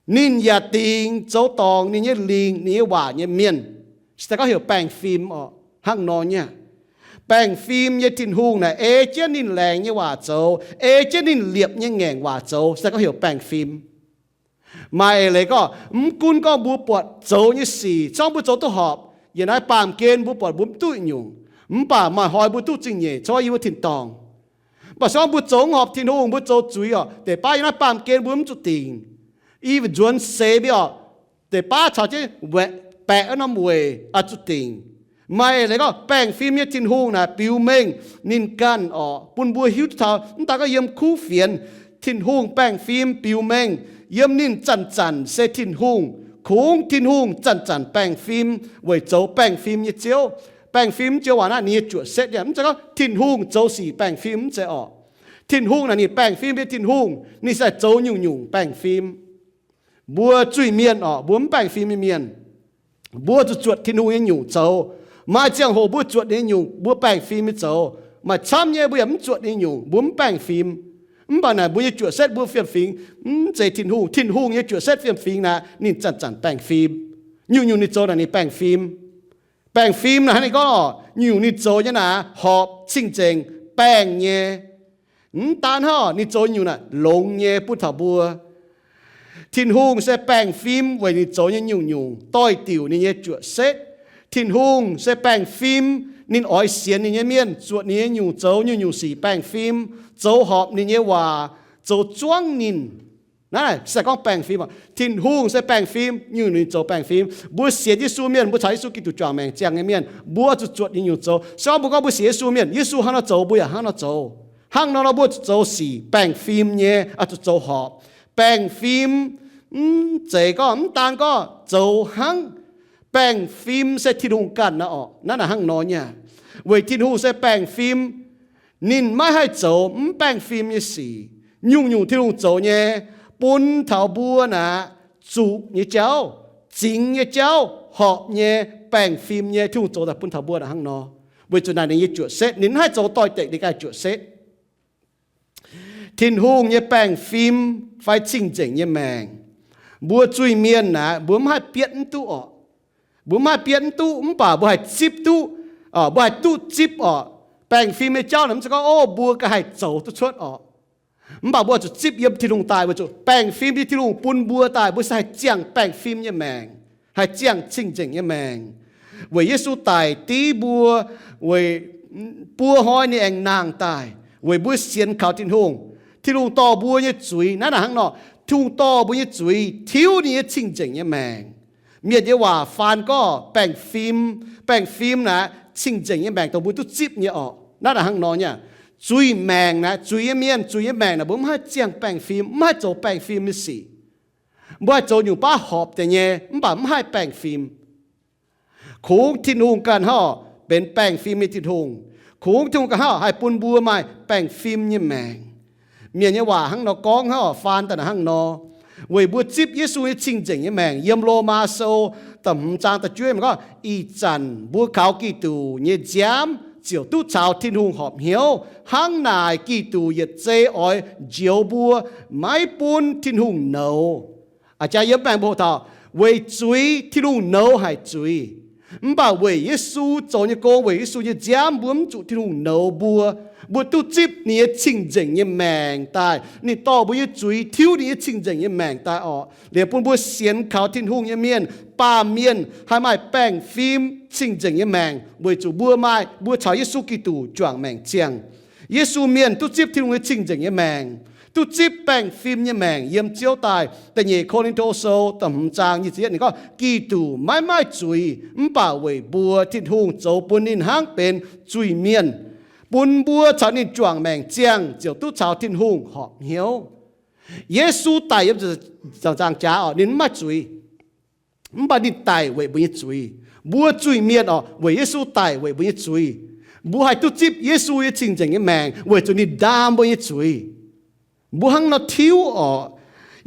Ninh yaac dingc zoux dorngc ninh nyei lingc, ninh nyei waac nyei mienh. Se daaih gorngv heuc baengh fim orqc, hnangv nor nyei. Baengh fim nyei Tin-Hungh naaic ei jienv ninh laengz nyei waac zoux, ei jienv ninh liepc nyei ngaengc waac zoux, se daaih gorngv heuc baengh fim. Maaih eix leiz gorngv, mv gunv gorngv mbuo buatc zoux nyei sic, se gorngv mbuo zoux duqv horpc, yiem naaiv baamh gen mbuo buatc mbuo mv duqv nyungc, mv baac maaih hnoi mbuo duqv zingh nyeic, se gorngv yie mbuo tin-dorngh. Mv baac se gorngv mbuo zoux mv horpc Tin-Hungh, mbuo zoux zuiz orqc, deix baav yiem naaiv baamh gen mbuo mv zuqc dingc. Yie nzuonx seix mingh orqc, deix baav caux jienv baeqc wuov norm weic oix zuqc dingc. Maaih eix leiz gorngv baengh fim nyei Tin-Hungh naaic biux mengh ninh ganh orqc, bun mbuo hiuv duqv taux mv daan gorngv yiem kuv fienx, Tin-Hungh baengh fim biux mengh yiem ninh zanc-zanc se Tin-Hungh. Kungx Tin-Hungh zanc-zanc baengh fim weic zoux baengh fim nyei Ziouv. Baengh fim joux waac naaiv ninh nyei juoqc setv nyei, mv zeiz gorngv Tin-Hungh zoux sic baengh fim, mv zeiz orqc. Tin-Hungh naaic ninh baengh fim nyei Tin-Hungh, ninh se zoux nyungc-nyungc baengh fim. Mbuo zuiz-mienh orqc, mbuo mv baengh fim nyei mienh. Mbuo zuqc zuotc Tin-Hungh nyei nyungc zoux. Maaih ziangh hoc mbuo zuotc ninh nyei nyungc, mbuo baengh fim nyei zoux. Maaih camv nyei mbuo yaac mv zuotc ninh nyei nyungc, mbuo mv baengh fim. Mv baac naaic mbuo nyei juoqc setv mbuo fiem-fingx, mv zeiz Tin-Hungh. Tin-Hungh nyei juoqc setv fiem-fingx naaic ninh zanc-zanc baengh fim. Nyungc-nyungc ninh zoux naaic ninh baengh fim. Baengh fim naaic hnangv ninh gorngv orqc, nyungc-nyungc ninh zoux nyei naaic horpc, cing-nzengc, baengh nyei. Mv daan hnangv, ninh zoux nyungc naaic longx nyei bun taux mbuo. Tin-Hungh se baengh fim weic ninh zoux nyei nyungc-nyungc doix-diuc ninh nyei juoqc setv. Tin-Hungh se baengh fim, ninh oix sienx ninh nyei mienh zuotc ninh nyei nyungc zoux nyungc-nyungc sic baengh fim, zoux horpc ninh nyei waac, zoux zuangv ninh. Naaiv se gorngv baengh fim. Tin-Hungh se baengh fim, nyungc-nyungc ninh zoux baengh fim. Mbuo sienx Yesu mienh, mbuo caux Yesu Giduc juangc maengc ziangh nyei mienh, mbuo zuqc zuotc ninh nyungc zoux. Se gorngv mbuo gorngv mbuo sienx Yesu mienh, Yesu hnangv nor zoux, mbuo yaac hnangv nor zoux. Hnangv nor nor mbuo zuqc zoux sic baengh fim nyei, oix zuqc zoux horpc. Baengh fim mv zeiz gorngv, mv daan gorngv zoux hnangv. Baengh fim se Tin-Hungh ganh naaiv orqc. Naaiv naaic hnangv nor nyei. Weic Tin-Hungh se baengh fim, ninh maiv haih zoux mv baengh fim nyei sic. Nyungc-nyungc Tin-Hungh zoux nyei, bun taux mbuo naaic zuqc nyei jauv, zingx nyei jauv, horpc nyei, baengh fim nyei, Tin-Hungh zoux daaih bun taux mbuo naaic hnangv nor. Weic zuqc naaic ninh nyei juoqc setv, ninh mv haih zoux doix-dekc ninh ganh juoqc setv. Tin-Hungh nyei baengh fim fai cing-nzengc nyei maengc, mbuo zuiz-mienh naaic mbuo mv haih bietv mv duqv orqc. Mbuo mv haih bietv mv duqv, mv baac mbuo haih zipv duqv. Mbuo haih duqv zipv orqc. Baengh fim nyei jauv naaic mv zeiz gorngv, o, mbuo ganh haih zoux duqv cuotv orqc. Mv baac mbuo zuqc zipv yiem Tin-Hungh daaih, weic zuqc baengh fim nyei Tin-Hungh bun mbuo daaih, mbuo se haih ziangh baengh fim nyei maengc, haih ziangh cing-nzengc nyei maengc. Weic Yesu daic div mbuo, weic buo hnoi ninh aengx nangh daaih, weic mbuo sienx kaux Tin-Hungh. Tin-Hungh dorh mbuo nyei zuiz, naaiv naaic hnangv nor, Tin-Hungh dorh mbuo nyei zuiz tiuv ninh nyei cing-nzengc nyei maengc. Mienh nyei waac faan gorngv baengh fim, baengh fim naaic cing-nzengc nyei maengc dongh mbuo duqv zipv nyei orqc. Naaiv naaic hnangv nor nyei. Zuiz maengc naaic, zuiz nyei mienh, zuiz nyei maengc naaic, mbuo mv haih ziangh baengh fim, mv haih zoux baengh fim nyei sic. Mbuo haih zoux nyungc baav horpc deix nyei, mv baac mv haih baengh fim. Kungx Tin-Hungh ganh hnangv orqc benx baengh fim nyei Tin-Hungh. Kungx Tin-Hungh ganh hnangv orqc haih bun mbuo maaih baengh fim nyei maengc. Mienh nyei waac hnangv nor gorngv hnangv orqc, faan daaih naaic hnangv nor. Weic mbuo zipv Yesu nyei cing-nzengc nyei maengc, yiem Lomaa Sou da'hmz zaang da'juov gorngv, ih zanc mbuo kaux Giduc nyei nziaamv ziouc duqv caux Tin-Hungh horpc hnyouv. Hnangv naaic Giduc yietc zei oix njoux mbuo, maiv bun Tin-Hungh nouz. A'jang yiem maengx mbuo taux, weic zuiz Tin-Hungh nouz haic zuiz. Mv baac weic Yesu zoux nyei gong, weic Yesu nyei nziaamv, mbuo mv zuqc Tin-Hungh nouz mbuo. Mbuo duqv zipv ninh nyei cing-nzengc nyei maengc daaih. Ninh dorh mbuo nyei zuiz tiuv ninh nyei cing-nzengc nyei maengc daaih orqc, liuz bun mbuo sienx kaux Tin-Hungh nyei mienh, baamh mienh, haih maaih baengh fim cing-nzengc nyei maengc, weic zuqc mbuo maaih, mbuo caux Yesu Giduc juangc maengc ziangh. Yesu mienh duqv zipv Tin-Hungh nyei cing-nzengc nyei maengc, duqv zipv baengh fim nyei maengc yiem Ziouv daaih. Da'nyeic Ko^lin^to Sou da'hmz zaang nyic ziepc yietv ninh gorngv, Giduc maiv maaih zuiz, mv baac weic mbuo Tin-Hungh zoux bun ninh hnangv benx zuiz-mienh, bun mbuo caux ninh juangc maengc ziangh ziouc duqv caux Tin-Hungh horpc hnyouv. Yesu daic yiem ziepc nzaangc jaax orqc, ninh mv maaih zuiz. Mv baac ninh daic weic mbuo nyei zuiz. Mbuo zuiz-mienh orqc, weic Yesu daic weic mbuo nyei zuiz. Mbuo haih duqv zipv Yesu nyei cing-nzengc nyei maengc weic zuqc ninh ndaam mbuo nyei zuiz. Mbuo hnangv nor tiuv orqc.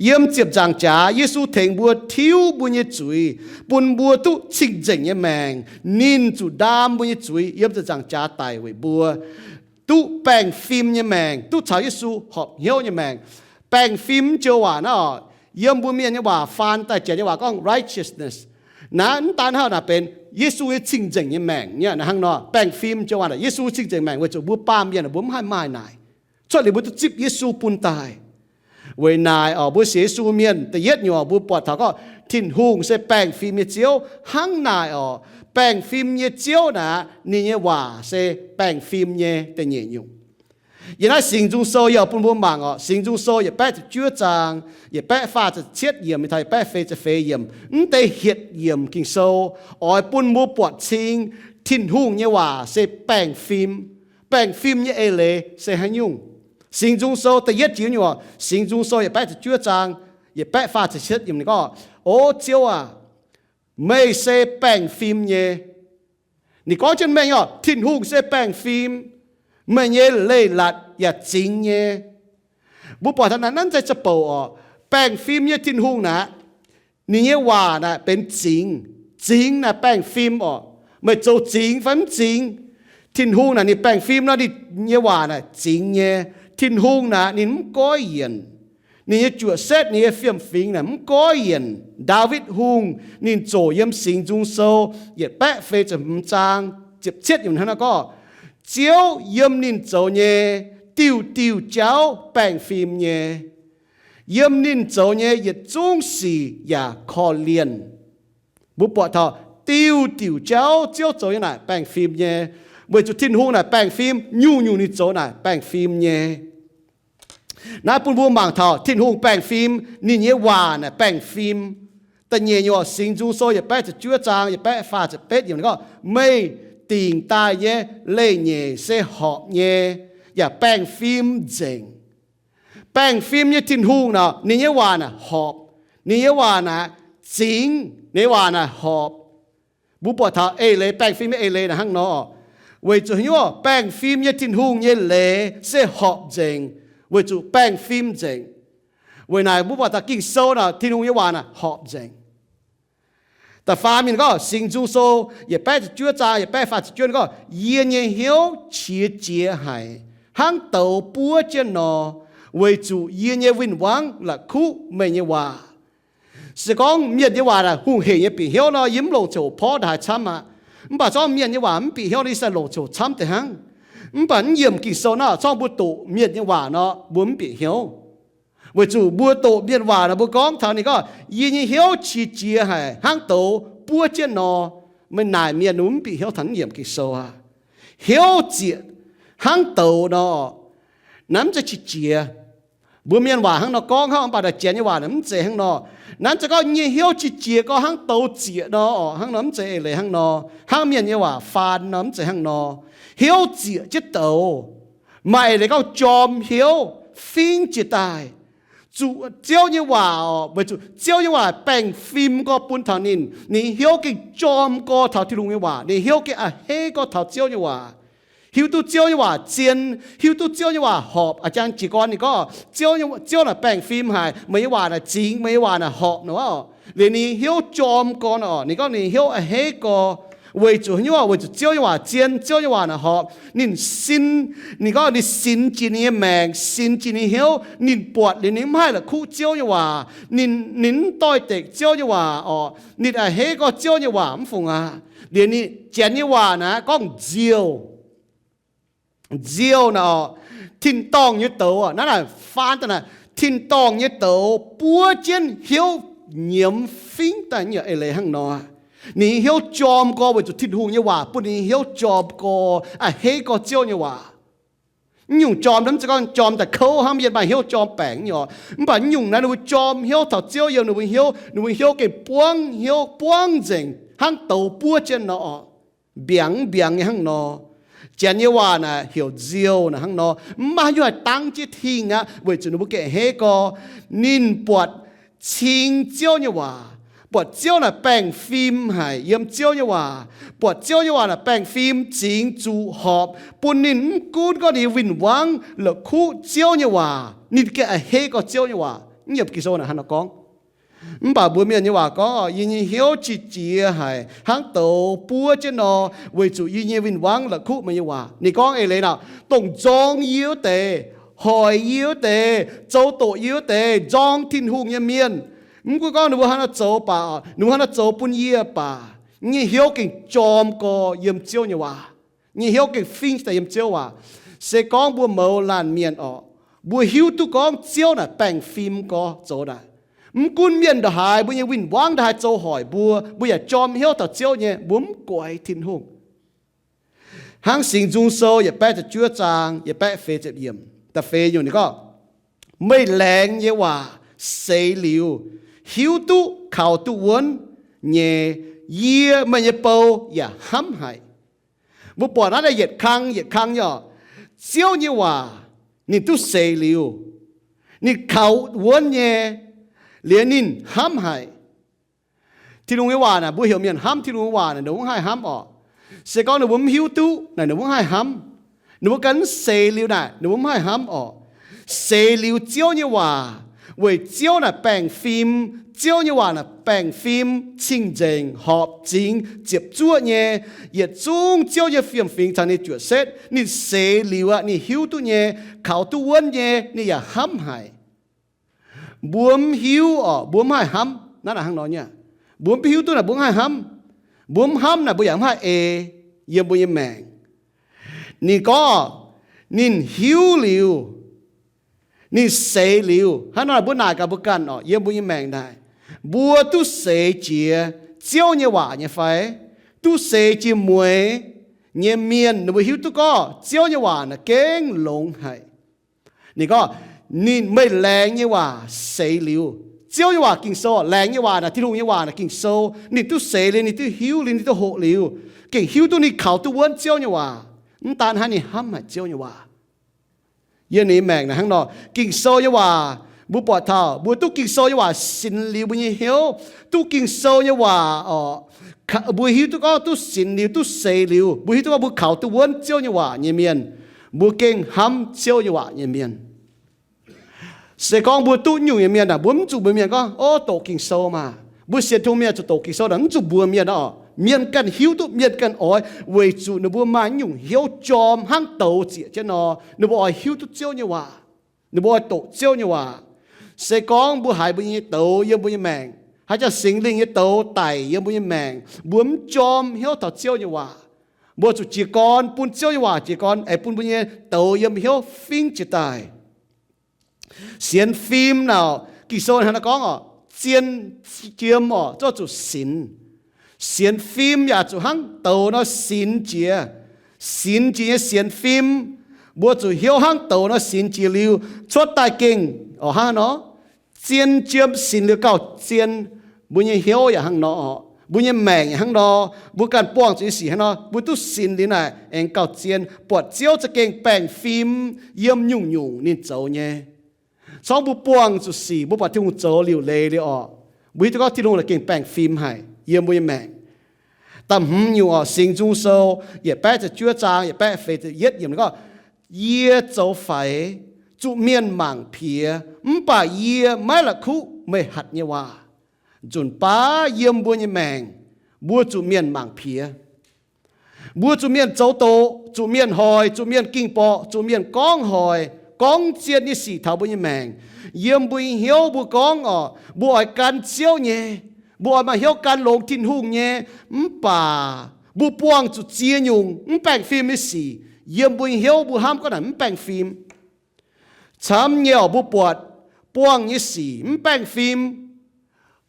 Yiem ziepc nzaangc jaax Yesu tengx mbuo tiuv mbuo nyei zuiz, bun mbuo duqv cing-nzengc nyei maengc. Ninh zuqc ndaam mbuo nyei zuiz, yiem ziepc nzaangc jaax daic weic mbuo, duqv baengh fim nyei maengc, duqv caux Yesu horpc hnyouv nyei maengc. Baengh fim joux waac naaiv orqc, yiem mbuo mienh nyei waac faan daaih janx nyei waac gorngv righteousness. Naaiv mv daan hnangv naaic benx Yesu nyei cing-nzengc nyei maengc nyei. Naaiv hnangv nor baengh fim joux waac naaic, Yesu cing-nzengc maengc weic zuqc mbuo baamh mienh mbuo mv haih maaih naaic. Cuotv liuz mbuo duqv zipv Yesu bun daaih. Weic naaic orqc, mbuo sienx Yesu mienh da'yietv nyungc orqc, mbuo buatc taux gorngv Tin-Hungh se baengh fim nyei Ziouv. Hnangv naaic orqc, baengh fim nyei Ziouv naaic, ninh nyei waac se baengh fim nyei. Da'nyeic nyungc, yiem naaiv Singx Nzung Sou yaac bun mbuo mangc orqc. Singx Nzung Sou yietc baeqv ziepc juov zaang, yietc baeqv faah ziepc cietv yiemc taux yietc baeqv feix ziepc feix yiemc. Mv deix hietc yiemc Ging-Sou oix bun mbuo buatc cing Tin-Hungh nyei waac se baengh fim. Baengh fim nyei eix leiz se haaix nyungc? Singx Nzung Sou da'yietv jiex nyungc orqc, Singx Nzung Sou yietc baeqv ziepc juov zaang, yietc baeqv faah ziepc cietv yiemc ninh gorngv, O Ziouv aac, meih se baengh fim nyei. Ninh gorngv jienv mengh orqc, Tin-Hungh se baengh fim. Meih nyei leiz-latc yaac zingx nyei. Mbuo buatc taux naaiv, naaiv zeiz za'bouc orqc, baengh fim nyei Tin-Hungh naaic, ninh nyei waac naaic benx zingx. Zingx naaic baengh fim orqc. Meih zoux zingx fai mv zingx, Tin-Hungh naaic ninh baengh fim nor, ninh nyei waac naaic zingx nyei. Tin-Hungh naaic ninh mv goiv yienc. Ninh nyei juoqc setv, ninh nyei fiem-fingx naaic mv goiv yienc. Ndaawitv Hungh ninh ziouc yiem Singx Nzung Sou yietc baeqv feix ziepc hmz zaang ziepc cietv yiemc hnangv naaiv gorngv, Ziouv yiem ninh zoux nyei diuh diuh jauv baengh fim nyei. Yiem ninh zoux nyei yietc zungv sic yaac korv-lienh. Mbuo buatc taux diuh diuh jauv Ziouv zoux nyei naaic baengh fim nyei, weic zuqc Tin-Hungh naaic baengh fim, nyungc-nyungc ninh zoux naaic baengh fim nyei. Naaiv bun mbuo mangc taux Tin-Hungh baengh fim, ninh nyei waac naaic baengh fim. Da'nyeic nyungc orqc, Singx Nzung Sou yietc baeqv ziepc juov zaang yietc baeqv faah ziepc betv yiemc gorngv, Meih dingc daaih nyei leiz-nyeic se horpc nyei, yaac baengh fim nzengc. Baengh fim nyei Tin-Hungh naaic, ninh nyei waac naaic horpc, ninh nyei waac naaic zingx, ninh nyei waac naaic horpc. Mbuo buatc taux eix leiz, baengh fim nyei eix leiz naaic hnangv nor. Weic zuqc hnyouv baengh fim nyei Tin-Hungh nyei leiz se horpc nzengc, weic zuqc baengh fim nzengc. Weic naaic mbuo buatc taux Ging-Sou naaic, Tin-Hungh nyei waac naaic horpc nzengc. Da'faam mienh gorngv, Singx Nzung Sou yietc baeqv ziepc juov zaang yietc baeqv faah ziepc juov gorngv, Yie nyei hnyouv qiex jiez haic, hnangv douz buov jienv nor, weic zuqc yie nyei win-wangv la'kuqv meih nyei waac. Se gorngv mienh nyei waac naaic hungh heic nyei bieqc hnyouv nor, yie mv longc ziangh hoc porv ndaaih camv aqv. Mv baac zorngv mienh nyei waac mv bieqc hnyouv nor, yie se longc ziangh hoc camv deix hnangv. Mv baac mv yiemc Ging-Sou nor, zorngv mbuo doqc mienh nyei waac nor, mbuo mv bieqc hnyouv. Weic zuqc mbuo doqc mienh waac nor, mbuo gorngv taux ninh gorngv, Yie nyei hnyouv qiex jiez haic, hnangv douz buov jienv nor. Meih naaic mienh mv bieqc hnyouv taux mv yiemc Ging-Sou aqv. Hnyouv zieqc hnangv douz nor, naaiv mv zeiz qiex jiez. Mbuo mienh waac hnangv nor gorngv hnangv, mv baac naaic Janx nyei waac naaic mv zeiz hnangv nor. Naaiv mv zeiz gorngv nyei hnyouv qiex jiez gorngv hnangv douz zieqc nor, hnangv nor mv zeiz eix leiz hnangv nor. Hnangv mienh nyei waac faan nor mv zeiz hnangv nor. Hnyouv zieqc jienv douz. Maaih eix leiz gorngv jorm hnyouv, fingx jiex daaih. Zuqc Ziouv nyei waac orqc, weic zuqc Ziouv nyei waac baengh fim gorx bun taux ninh. Ninh hnyouv gengh jorm gorx taux Tin-Hungh nyei waac. Ninh hnyouv gengh a'hneiv gorx taux Ziouv nyei waac. Hiuv duqv Ziouv nyei waac zien, hiuv duqv Ziouv nyei waac horpc. A'jang jiez gorn ninh gorngv, Ziouv, Ziouv naaic baengh fim haic, meih nyei waac naaic zingx, meih nyei waac naaic horpc nor orqc. Liuz ninh hnyouv jorm gorx nor orqc, ninh gorngv ninh hnyouv a'hneiv gorx. Weic zuqc haaix nyungc? Weic zuqc Ziouv nyei waac zien, Ziouv nyei waac naaic horpc. Ninh sin, ninh gorngv ninh sinx jiex ninh nyei maengc, sinx jiex ninh hnyouv. Ninh buatc liuz ninh mv haih la'kuqv Ziouv nyei waac, ninh, ninh mv doix-dekc Ziouv nyei waac orqc. Ninh a'hneiv gorx Ziouv nyei waac mv fungc aqv. Liuz ninh janx nyei waac naaic gorngv nziouh. Nziouh naaic orqc, tin-dorngh nyei douz orqc. Naaiv naaic faan daaih naaic, tin-dorngh nyei douz buov jienv hnyouv nyiemz fingx daaih nyei eix leiz hnangv nor. Ninh hnyouv jorm gorx weic zuqc Tin-Hungh nyei waac bun ninh hnyouv jorm gorx, a'hneiv gorx Ziouv nyei waac. Mv nyungc jorm naaiv mv zeiz gorngv jorm daaih kouv hnangv, yie maaih hnyouv jorm baengc nyei orqc. Mv baac mv nyungc naaiv ninh mbuo jorm hnyouv taux Ziouv yiem ninh mbuo hnyouv, ninh mbuo hnyouv gengh buangv hnyouv buangv nzengc hnangv douz buov jienv nor orqc. Mbiaangc mv mbiaangc nyei hnangv nor. Janx nyei waac naaic heuc nziouh naaic hnangv nor. Mv maaih haaix nyungc haih dangv jienv tingh aqv, weic zuqc ninh mbuo gengh a'hneiv gorx. Ninh buatc cing Ziouv nyei waac, buatc Ziouv naaic baengh fim haic yiem Ziouv nyei waac, buatc Ziouv nyei waac naaic baengh fim zingx zuqc horpc, bun ninh mv gunv gorngv ninh nyei win-wangv la'kuqv Ziouv nyei waac, ninh gengh a'hneiv gorx Ziouv nyei waac. Mv yiem Ging-Sou naaic hnangv nor gorngv. Mv baac mbuo mienh nyei waac gorngv, yie nyei hnyouv qiex jiez haic hnangv douz buov jienv nor, weic zuqc yie nyei win-wangv la'kuqv meih nyei waac. Ninh gorngv eix leiz naaic, dongh nzorng yie wuov deix, hoic yie wuov deix, zoux doqc yie wuov deix, nzorng Tin-Hungh nyei mienh, mv gunv gorngv ninh mbuo hnangv naaiv zoux baac, ninh mbuo hnangv naaiv zoux bun yie baac, yie nyei hnyouv gengh jorm gorx yiem Ziouv nyei waac. Yie nyei hnyouv gengh fingx daaih yiem Ziouv waac. Se gorngv mbuo mouz laanh mienh orqc, mbuo hiuv duqv gorngv Ziouv naaic baengh fim gorx zoux naaic, mv gunv mienh ndongc haaix mbuo nyei win-wangv ndongc haaix zoux hoic mbuo, mbuo yaac jorm hnyouv taux Ziouv nyei, mbuo mv guaix Tin-Hungh. Hnangv Singx Nzung Sou yietc baeqv ziepc juov zaang yietc baeqv feix ziepc yiemc da'feix nyungc ninh gorngv, meih laengz nyei waac seix liuz, hiuv duqv kaux duqv wuonv nyei, yie meih nyei bou yaac hnamv haic. Mbuo buatc naaiv daaih yietc kang yietc kang nyei orqc. Ziouv nyei waac ninh duqv seix liuz, ninh kaux wuonv nyei, liuz ninh hnamv haic. Tin-Hungh nyei waac naaic, mbuo heuc mienh hnamv Tin-Hungh nyei waac naaic, ninh mbuo mv haih hnamv orqc. Se gorngv ninh mbuo mv hiuv duqv naaic, ninh mbuo mv haih hnamv. Ninh mbuo ganh mv seix liuz naaic, ninh mbuo mv haih hnamv orqc. Seix liuz Ziouv nyei waac, weic Ziouv naaic baengh fim. Ziouv nyei waac naaic baengh fim, cing-nzengc, horpc, zingx, ziepc zuoqv nyei. Yietc zungv Ziouv nyei fiem-fingx caux ninh juoqc setv. Ninh seix liuz aqv, ninh hiuv duqv nyei, kaux duqv wuonv nyei, ninh yaac hnamv haic. Mbuo mv hiuv orqc, mbuo mv haih hnamv. Naaiv naaic hnangv nor nyei. Mbuo mv hiuv duqv naaic, mbuo mv haih hnamv. Mbuo mv hnamv naaic, mbuo yaac mv haih ei yiem mbuo nyei maengc. Ninh gorngv ninh hiuv liuz, ninh seix liuz. Hnangv naaic mbuo naaic gaax mbuo ganh orqc, yiem mbuo nyei maengc naaic, mbuo duqv seix jiex Ziouv nyei waac nyei fai? Duqv seix jiex mueiz nyei mienh, ninh mbuo hiuv duqv gorngv Ziouv nyei waac naaic gengh longx haic. Ninh gorngv, ninh, meih laengz nyei waac seix liuz. Ziouv nyei waac Ging-Sou, laengz nyei waac naaic, Tin-Hungh nyei waac naaic Ging-Sou, ninh duqv seix liuz, ninh duqv hiuv liuz, ninh duqv hoqc liuz, gengh hiuv duqv ninh kaux duqv wuonv Ziouv nyei waac. Mv daan hnangv, ninh hnamv haic Ziouv nyei waac. Yiem ninh maengc naaic hnangv nor, Ging-Sou nyei waac, mbuo buatc taux mbuo duqv Ging-Sou nyei waac sinx liuz mbuo nyei hnyouv, duqv Ging-Sou nyei waac orqc, mbuo hiuv duqv gorngv duqv sinx liuz, duqv seix liuz, mbuo hiuv duqv gorngv mbuo kaux duqv wuonv Ziouv nyei waac nyei mienh, mbuo gengh hnamv Ziouv nyei waac nyei mienh. Se gorngv mbuo duqv nyungc nyei mienh aah, mbuo mv zuqc mbuox mienh gorngv, o, doqc Ging-Sou maah. Mbuo sienx Tin-Hungh mienh zuqc doqc Ging-Sou naaic, mv zuqc mbuox mienh orqc. Mienh ganh hiuv duqv, mienh ganh oix, weic zuqc ninh mbuo maaih nyungc hnyouv jorm hnangv douz zieqc jienv nor, ninh mbuo oix hiuv duqv Ziouv nyei waac. Ninh mbuo oix doqc Ziouv nyei waac. Se gorngv mbuo haiz mbuo nyei douz yiem mbuo nyei maengc, haaix jangx Singx Lingh nyei douz daic yiem mbuo nyei maengc, mbuo mv jorm hnyouv taux Ziouv nyei waac, mbuo zuqc jiez gorn bun Ziouv nyei waac jiez gorn, aengx bun mbuo nyei douz yiem hnyouv fingx jiez daaih. Sienx fim naaic, Ging-Sou hnangv naaiv gorngv orqc, zien jiem orqc, zuqc sinx. Sienx fim yaac zuqc hnangv douz nor sinx jiex. Sinx jiex nyei sienx fim, mbuo zuqc hnyouv hnangv douz nor sinx jiex liuz, cuotv daaih gengh orqc hnangv nor. Zien jiem sinx liuz gauh zien. Mbuo nyei hnyouv yaac hnangv nor orqc, mbuo nyei maengc yaac hnangv nor, mbuo ganh buangh zuqc nyei sic hnangv nor, mbuo duqv sinx liuz naaic aengx gauh zien, buatc Ziouv za'gengh baengh fim yiem nyungc-nyungc ninh zoux nyei. Corc mbuo buangh zuqc sic, mbuo buatc Tin-Hungh zoux liuc leiz liuz orqc, mbuo hiuv duqv gorngv Tin-Hungh naaic gengh baengh fim haic yiem mbuo nyei maengc. Da'hmz nyungc orqc, Singx Nzung Sou yietc baeqv ziepc juov zaang yietc baeqv feix ziepc yietv yiemc gorngv, yie zoux faix, zuqc mienh mangc piex, mv baac yie maiv la'kuqv meih hatc nyei waac. Nzunc baav yiem mbuo nyei maengc, mbuo zuqc mienh mangc piex. Mbuo zuqc mienh zoux doqc, zuqc mienh hoic, zuqc mienh ging-borqc, zuqc mienh gorngv hoic, gorngv zien nyei sic taux mbuo nyei maengc. Yiem mbuo nyei hnyouv mbuo gorngv oc, mbuo oix gan Ziouv nyei, mbuo oix maaih hnyouv gan longx Tin-Hungh nyei, mv baac mbuo buangh zuqc ziex nyungc mv baengh fim nyei sic. Yiem mbuo nyei hnyouv mbuo hnamv gorngv naaic mv baengh fim. Camv nyei oc, mbuo buatc buangh nyei sic mv baengh fim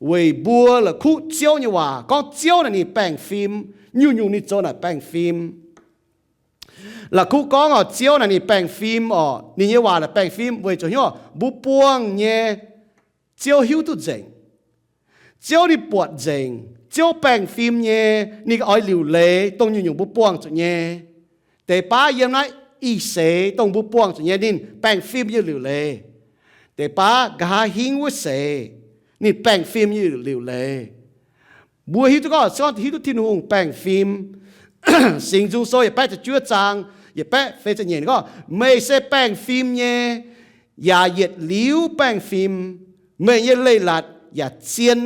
weic mbuo la'kuqv Ziouv nyei waac gorngv Ziouv naaic ninh baengh fim, nyungc-nyungc ninh zoux naaic baengh fim. La'kuqv gorngv oc, Ziouv naaic ninh baengh fim oc, ninh nyei waac naaic baengh fim weic zuqc hnyouv mbuo buangh nyei Ziouv hiuv duqv nzengc. Ziouv ninh buatc nzengc, Ziouv baengh fim nyei, ninh oix liuc leiz dongh nyungc-nyungc mbuo buangh zuqc nyei. Deix baav yiem naaiv ih seix dongh mbuo buangh zuqc nyei ninh baengh fim nyei liuc leiz. Deix baav nqa'haav hingv wuov seix ninh baengh fim nyei liuc leiz. Mbuo hiuv duqv gorngv, se gorngv hiuv duqv Tin-Hungh baengh fim, Singx Nzung Sou yietc baeqv ziepc juov zaang yietc baeqv feix ziepc nyeic gorngv, meih se baengh fim nyei, yaac yietc liuz baengh fim. Meih nyei leiz-latc yaac zien.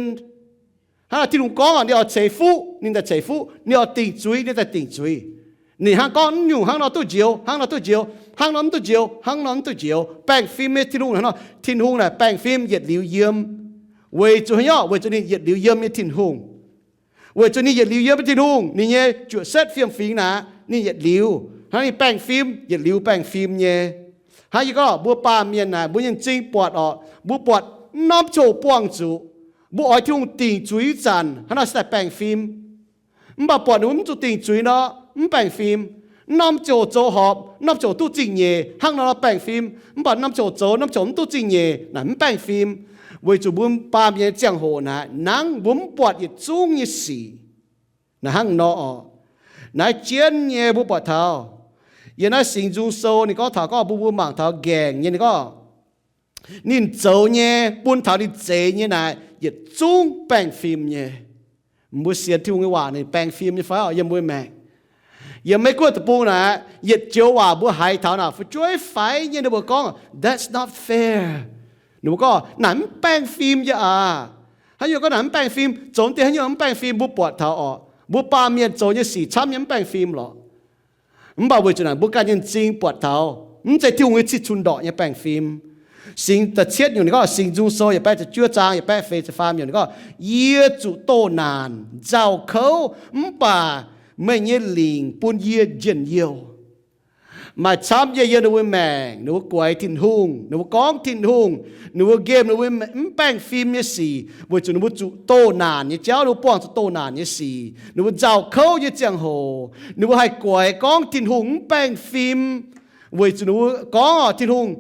Hnangv naaic Tin-Hungh gorngv oc, ninh oix ceix fuqv ninh daaih ceix fuqv, ninh oix dingc zuiz ninh daaih dingc zuiz. Ninh hnangv gorngv mv nyungc hnangv nor duqv njoux, hnangv nor duqv njoux, hnangv nor mv duqv njoux, hnangv nor mv duqv njoux. Baengh fim nyei Tin-Hungh hnangv nor, Tin-Hungh naaic baengh fim yietc liuz yiem. Weic zuqc haaix nyungc? Weic zuqc ninh yietc liuz yiem nyei Tin-Hungh. Weic zuqc ninh yietc liuz yiem nyei Tin-Hungh, ninh nyei juoqc setv fiem-fingx naaic ninh yietc liuz, hnangv ninh baengh fim yietc liuz baengh fim nyei. Hnangv yie gorngv mbuo baamh mienh naaic mbuo nyei m'zing buatc oc, mbuo buatc mv norm ziouc buangh zuqc, mbuo oix Tin-Hungh dingc zuiz zanc hnangv nor se daaih baengh fim. Mv baac buatc ninh mbuo mv zuqc dingc zuiz nor, mv baengh fim. Mv norm ziouc zoux horpc, mv norm ziouc duqv zingh nyeic hnangv nor baengh fim, mv baac norm ziouc zoux, norm ziouc mv duqv zingh nyeic naaic mv baengh fim. Weic zuqc mbuo baamh mienh nyei ziangh hoc naaic nangv mbuo mv buatc yietc zungv nyei sic. Naaic hnangv nor oc. Naaiv jienv nyei mbuo buatc taux yiem naaiv Singx Nzung Sou ninh gorngv taux gorngv mbuo, mbuo mangc taux nqaengc nyei ninh gorngv, ninh zoux nyei bun taux ninh zeix nyei naaic yietc zungv baengh fim nyei. Mbuo sienx Tin-Hungh nyei waac ninh baengh fim nyei fai? Yiem mbuo maengc, yiem Meiv Guoqv deic-bung naaic, yietc joux waac mbuo haiz taux naaic fu'jueiv faix nyei ninh mbuo gorngv, that's not fair. Ninh mbuo gorngv naaic mv baengh fim nyei aac. Haaix nyungc gorngv naaic mv baengh fim? Zoux deix haaix nyungc mv baengh fim? Mbuo buatc taux oc, mbuo baamh mienh zoux nyei sic camv nyei mv baengh fim lorqc. Mv baac weic zuqc naaic mbuo ganh nyei m'zing buatc taux mv zeiz Tin-Hungh nyei cih cun ndorqc nyei baengh fim. Singx da'cietv nyungc ninh gorngv, Singx Nzung Sou yietc baeqv ziepc juov zaang yietc baeqv feix ziepc faam nyungc ninh gorngv, yie zuqc doh naanc nzauh kouv, mv baac meih nyei lingc bun yie njien-youh. Maaih camv nyei yiem ninh mbuo maengc, ninh mbuo guaix Tin-Hungh, ninh mbuo gorngv Tin-Hungh, ninh mbuo nqemh ninh mbuo mv baengh fim nyei sic, weic zuqc ninh mbuo zuqc doh naanc nyei jauv, ninh mbuo buangh zuqc doh naanc nyei sic, ninh mbuo nzauh kouv nyei ziangh hoc, ninh mbuo haih guaix gorngv Tin-Hungh mv baengh fim, weic zuqc ninh mbuo gorngv oc, Tin-Hungh,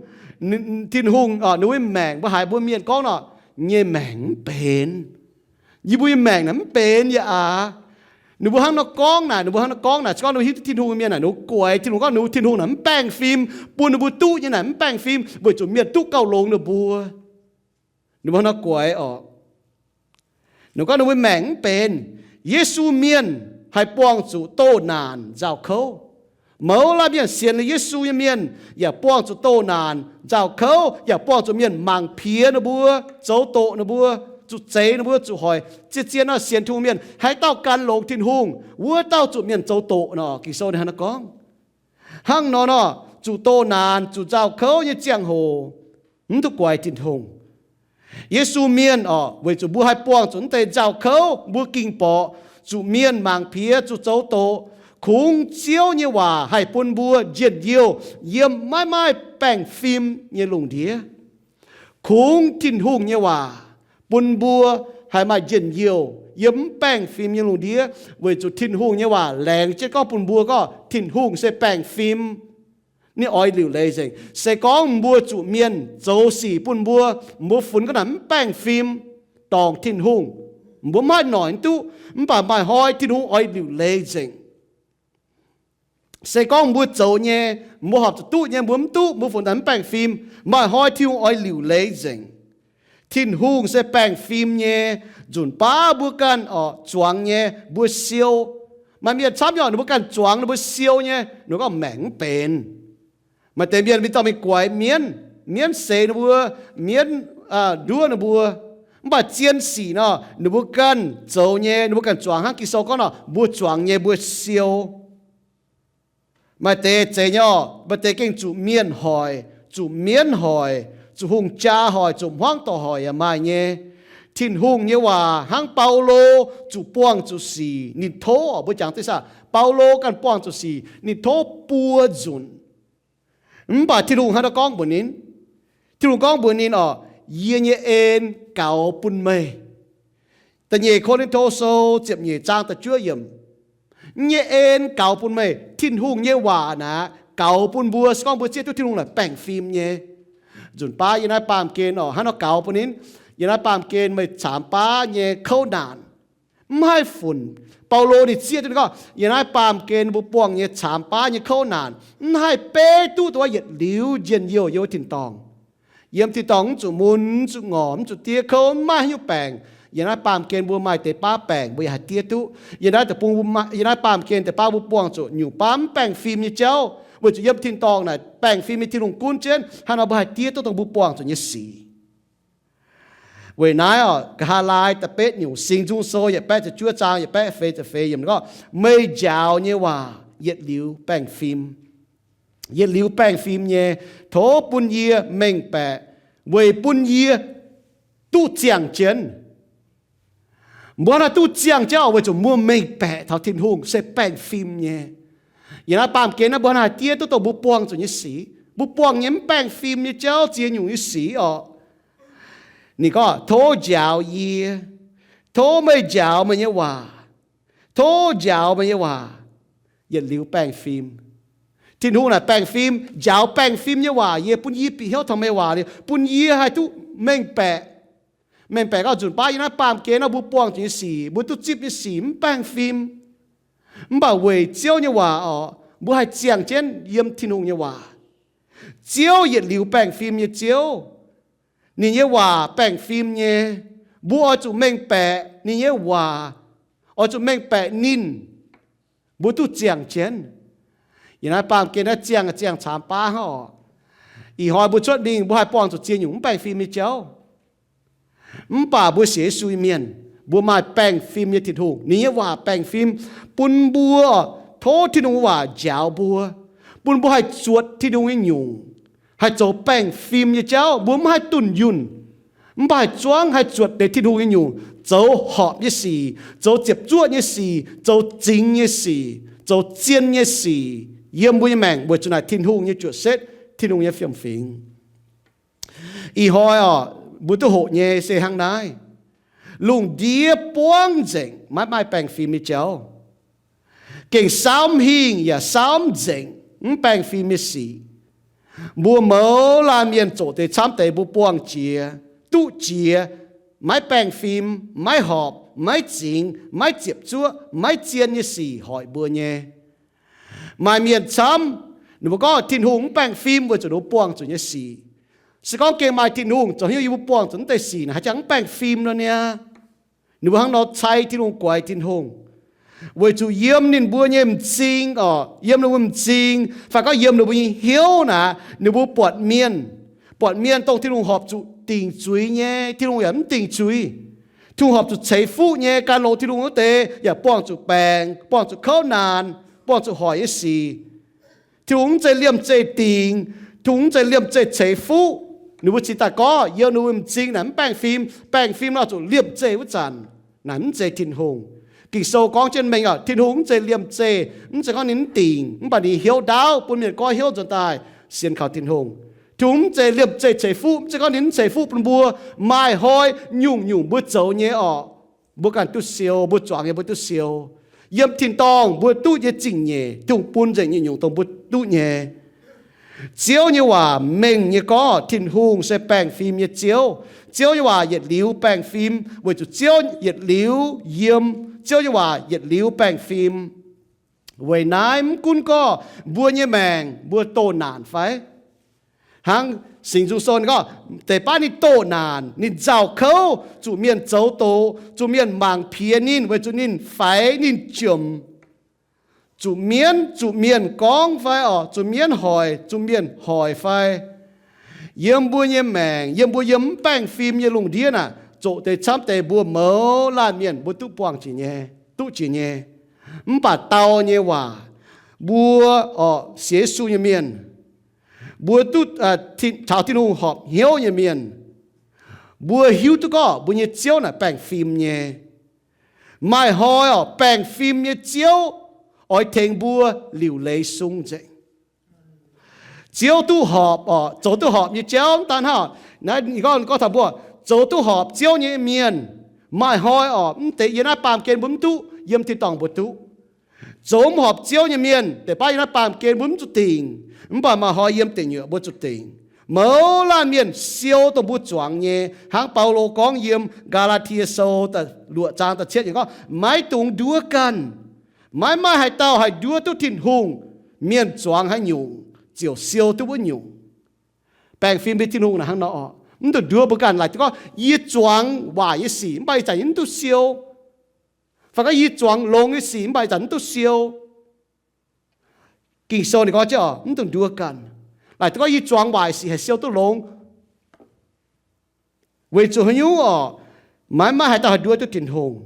Tin-Hungh, ninh mbuo maengc, mbuo haiz mbuo mienh gorngv nor, nyei maengc mv benx. Yie mbuo nyei maengc naaic mv benx yie aac. Ninh mbuo hnangv nor gorngv naaic, ninh mbuo hnangv nor gorngv naaic, se gorngv ninh mbuo hiuv duqv Tin-Hungh nyei mienh naaic, ninh mbuo guaix Tin-Hungh gorngv ninh mbuo Tin-Hungh naaic mv baengh fim, bun ninh mbuo duqv nyei naaic mv baengh fim, weic zuqc mienh duqv gauh longx ninh mbuo. Ninh mbuo hnangv nor guaix oc. Ninh gorngv ninh mbuo maengc mv benx. Yesu mienh haih buangh zuqc doh naanc nzauh kouv. Mouz laanh mienh sienx liuz Yesu nyei mienh yaac buangh zuqc doh naanc nzauh kouv, yaac buangh zuqc mienh mangc piex ninh mbuo, zoux doqc ninh mbuo, zuqc zeix ninh mbuo, zuqc hoic. Zien-zien nor sienx Tin-Hungh mienh, haaix dauh gan longx Tin-Hungh, wuov dauh zuqc mienh zoux doqc nor, Ging-Sou ninh hnangv nor gorngv. Hnangv nor nor, zuqc doh naanc, zuqc nzauh kouv nyei ziangh hoc, mv duqv guaix Tin-Hungh. Yesu mienh oc, weic zuqc mbuo haih buangh zuqc naaiv deix nzauh kouv, mbuo ging-borqc, zuqc mienh mangc piex, zuqc zoux doqc, kungx Ziouv nyei waac haih bun mbuo njien-youh yiem maiv maaih baengh fim nyei lungh ndiev. Kungx Tin-Hungh nyei waac bun mbuo haih maaih njien-youh yiem mv baengh fim nyei lungh ndiev, weic zuqc Tin-Hungh nyei waac laengz jienv gorngv bun mbuo gorngv Tin-Hungh se baengh fim. Ninh oix liuc leiz nzengc. Se gorngv mbuo zuqc mienh zoux sic bun mbuo, mbuo funx gorngv naaic mv baengh fim, dorngc Tin-Hungh, mbuo mv haih noic duqv, mv baac maaih hnoi Tin-Hungh oix liuc leiz nzengc. Se gorngv mbuo zoux nyei, mbuo horpc zuqc duqv nyei, mbuo mv duqv, mbuo funx daaih mv baengh fim, maaih hnoi Tin-Hungh oix liuc leiz nzengc. Tin-Hungh se baengh fim nyei. Nzunc baav mbuo ganh oc, zuangx nyei mbuo siou. Maaih mienh camv nyei, ninh mbuo ganh zuangx ninh mbuo siou nyei, ninh gorngv maengc mv benx. Maaih deix mienh mingh dorh mingh guaix mienv, mienv seix ninh mbuo, mienv nduov ninh mbuo. Mv baac zien sic nor, ninh mbuo ganh zoux nyei, ninh mbuo ganh zuangx hnangv Ging-Sou gorngv nor, mbuo zuangx nyei mbuo siou. Maaih deix zeiz nyei oc, maaih deix gengh zuqc mienh hoic, zuqc mienv hoic, zuqc hungh jaa hoic, zuqc hmuangv doic hoic yaac maaih nyei. Tin-Hungh nyei waac hnangv Baulo zuqc buangh zuqc sic, ninh tov, mbuo jangx deix saah, Baulo ganh buangh zuqc sic, ninh tov buo nzunc. Mv baac Tin-Hungh hnangv naaiv gorngv mbuox ninh, Tin-Hungh gorngv mbuox ninh oc, yie nyei en gaux bun meih. Da'nyeic Ko^lin^to Sou ziepc nyeic zaang da'juov yiemc, yie nyei en gaux bun meih. Tin-Hungh nyei waac naaic gaux bun mbuo, se gorngv mbuo zieqv duqv Tin-Hungh naaic baengh fim nyei. Nzunc baav yie naaiv baamh gen oc, hnangv nor gaux bun ninh, yie naaiv baamh gen meih caamx baav nyei kouv naanc mv haih funx. Baulo ninh zieqv duqv ninh gorngv, yie naaiv baamh gen mbuo buangh nyei caamx baav nyei kouv naanc mv haih beiv duqv dongh wuov yietc liuz njien-youh yiem wuov tin-dorngh. Yiem tin-dorngh mv zuqc mun, mv zuqc ngorc, mv zuqc diev kouv, mv maaih haaix nyungc baengc. Yie naaiv baamh gen mbuo maaih deix baav baengc mbuo yaac haih diev duqv. Yie naaiv deic-bung, yie naaiv baamh gen deix baav mbuo buangh zuqc nyungc baav mv baengh fim nyei jauv, weic zuqc yiem tin-dorngh naaic baengh fim nyei Tin-Hungh gunv jienv, hnangv nor mbuo haih diev duqv dongh mbuo buangh zuqc nyei sic. Weic naaiv oc, Nqa'haav Laai da'betv nyungc, Singx Nzung Sou yietc baeqv ziepc juov zaang yietc baeqv feix ziepc feix yiemc gorngv, meih njaaux nyei waac yietc liuz baengh fim. Yietc liuz baengh fim nyei. Tov bun yie mengh baeqc weic bun yie duqv ziangh jienv. Mbuo naaiv duqv ziangh jienv oc, weic zuqc mbuo mengh baeqc taux Tin-Hungh se baengh fim nyei. Yie naaiv baamh gen naaiv mbuo naaiv diev duqv dongh mbuo buangh zuqc nyei sic, mbuo buangh nyei mv baengh fim nyei jauv, ziex nyungc nyei sic oc. Ninh gorngv, tov njaaux yie, tov meih njaaux meih nyei waac, tov njaaux meih nyei waac yietc liuz baengh fim. Tin-Hungh naaic baengh fim, njaaux baengh fim nyei waac yie, bun yie bieqc hnyouv taux meih waac liuz, bun yie haih duqv mengh baeqc. Mengh baeqc gauh nzunc baav yie naaiv baamh gen naaiv mbuo buangh zuqc nyei sic, mbuo duqv zipv nyei sic mv baengh fim. Mv baac weic Ziouv nyei waac oc, mbuo haih ziangh jienv yiem Tin-Hungh nyei waac. Ziouv yietc liuz baengh fim nyei Ziouv. Ninh nyei waac baengh fim nyei. Mbuo oix zuqc mengh baeqc ninh nyei waac, oix zuqc mengh baeqc ninh, mbuo duqv ziangh jienv. Yie naaiv baamh gen naaiv ziangh, ziangh caamx baav hnangv oc. Ih hnoi mbuo cuotv mingh mbuo haih buangh zuqc ziex nyungc mv baengh fim nyei jauv. Mv baac mbuo sienx Yesu nyei mienh, mbuo maaih baengh fim nyei Tin-Hungh. Ninh nyei waac baengh fim bun mbuo, tov Tin-Hungh waac njaaux mbuo, bun mbuo haih zuotc Tin-Hungh nyei nyungc, haih zoux baengh fim nyei jauv. Mbuo mv haih dunh yunh, mv baac haih zuangv haih zuotc deix Tin-Hungh nyei nyungc, zoux horpc nyei sic, zoux ziepc zuoqv nyei sic, zoux zingx nyei sic, zoux zien nyei sic yiem mbuo nyei maengc weic zuqc naaic Tin-Hungh nyei juoqc setv, Tin-Hungh nyei fiem-fingx. Ih hnoi oc, mbuo duqv hoqc nyei se hnangv naaiv. Lungh ndiev buangv nzengc maiv maaih baengh fim nyei jauv. Gengh saauv hingh yaac saauv nzengc mv baengh fim nyei sic. Mbuo mouz laanh mienh zoqc deix camv deix mbuo buangh jiex, duqv jiex, maiv baengh fim, maiv horpc, maiv zingx, maiv ziepc zuoqv, maiv zien nyei sic hoic mbuo nyei. Maaih mienh camv, ninh mbuo gorngv Tin-Hungh mv baengh fim weic zuqc ninh mbuo buangh zuqc nyei sic. Se gorngv gengh maaih Tin-Hungh, zoux haaix nyungc yie mbuo buangh zuqc naaiv deix sic naaic haih jangx mv baengh fim nor niaa? Ninh mbuo hnangv nor cai Tin-Hungh, guaix Tin-Hungh, weic zuqc yiem ninh mbuo nyei m'zing oc, yiem ninh mbuo m'zing fai gorngv yiem ninh mbuo nyei hnyouv naaic, ninh mbuo buatc mienh, buatc mienh dongh Tin-Hungh horpc zuqc dingc zuiz nyei, Tin-Hungh yaac mv dingc zuiz. Tin-Hungh horpc zuqc ceix fuqv nyei, gan longx Tin-Hungh wuov deix yaac buangh zuqc baengc, buangh zuqc kouv naanc, buangh zuqc hoic nyei sic. Tin-Hungh mv zeiz liemh zeih dingc, Tin-Hungh mv zeiz liemh zeih ceix fuqv. Ninh mbuo cingx daaih gorngv yiem ninh mbuo m'zing naaic mv baengh fim, baengh fim nor zuqc liemh zeih wuov zanc, naaic mv zeiz Tin-Hungh. Ging-Sou gorngv jienv mengh oc, Tin-Hungh mv zeiz liemh zeih, mv zeiz gorngv ninh mv dingc, mv baac ninh hiuv ndaauv bun mienh goiv hnyouv nzuonx daaih sienx kaux Tin-Hungh. Tin-Hungh mv zeiz liemh zeih ceix fuqv, mv zeiz gorngv ninh mv ceix fuqv bun mbuo. Maaih hnoi nyungc-nyungc mbuo zoux nyei orqc, mbuo ganh duqv siou, mbuo zuangx nyei mbuo duqv siou. Yiem tin-dorngh mbuo duqv nyei zingh nyeic, Tin-Hungh bun nzengc nyungc-nyungc dongh mbuo duqv nyei. Ziouv nyei waac mengh nyei gorngv Tin-Hungh se baengh fim nyei Ziouv. Ziouv nyei waac yietc liuz baengh fim weic zuqc Ziouv yietc liuz yiem. Ziouv nyei waac yietc liuz baengh fim. Weic naaiv mv gunv gorngv mbuo nyei maengc mbuo doh naanc fai, hnangv Singx Nzung Sou gorngv, deix baav ninh doh naanc, ninh nzauh kouv, zuqc mienh zoux doqc, zuqc mienh mangc piex ninh weic zuqc ninh faix ninh jomc. Zuqc mienv, zuqc mienh gorngv fai orqc, zuqc mienv hoic, zuqc mienh hoic fai. Yiem mbuo nyei maengc, yiem mbuo yiem mv baengh fim nyei lungh ndiev naaic, zoqc deix camv deix mbuo mouz laanh mienh mbuo duqv buangh jiex nyei, duqv jiex nyei. Mv baac dau nyei waac, Mbuo, orqc, sienx Yesu nyei mienh, mbuo duqv, taux Tin-Hungh horpc hnyouv nyei mienh, mbuo hiuv duqv gorngv mbuo nyei Ziouv naaic baengh fim nyei. Maaih hnoi, orqc, baengh fim nyei Ziouv oix tengx mbuo liuc leiz sung nzengc. Ziouv duqv horpc, orqc, zoux duqv horpc nyei jauv daan hnangv. Naaiv ninh gorngv, gorngv taux mbuo zoux duqv horpc Ziouv nyei mienh, maaih hnoi, orqc, mv deix yiem naaiv baamh gen mbuo mv duqv, yiem tin-dorngh mbuo duqv. Zoux mv horpc Ziouv nyei mienh deix baav yiem naaiv baamh gen mbuo mv zuqc dingc, mv baac maaih hnoi yiem deic nyuoqc mbuo zuqc dingc. Mouz laanh mienh siou dongh mbuo zuangx nyei, hnangv Baulo gorngv yiem Gaa^laa^tie Sou luoqc zaang da'cietv nyei gorngv, maiv dungx nduov ganh. Maiv maaih haaix dauh haih nduov duqv Tin-Hungh. Mienh zuangx haaix nyungc ziouc siou duqv wuov nyungc. Baengh fim nyei Tin-Hungh naaic hnangv nor, orqc, mv dungx nduov mbuo ganh. Laaic duqv gorngv yie zuangx waaic nyei sic mv baac ih zanc yie mv duqv siou. Fai gorngv yie zuangx longx nyei sic mv baac ih zanc mv duqv siou. Ging-Sou ninh gorngv jienv, orqc, mv dungx nduov ganh. Laaic duqv gorngv yie zuangx waaic sic haih siou duqv longx. Weic zuqc haaix nyungc, orqc? Maiv maaih haaix dauh haih nduov duqv Tin-Hungh.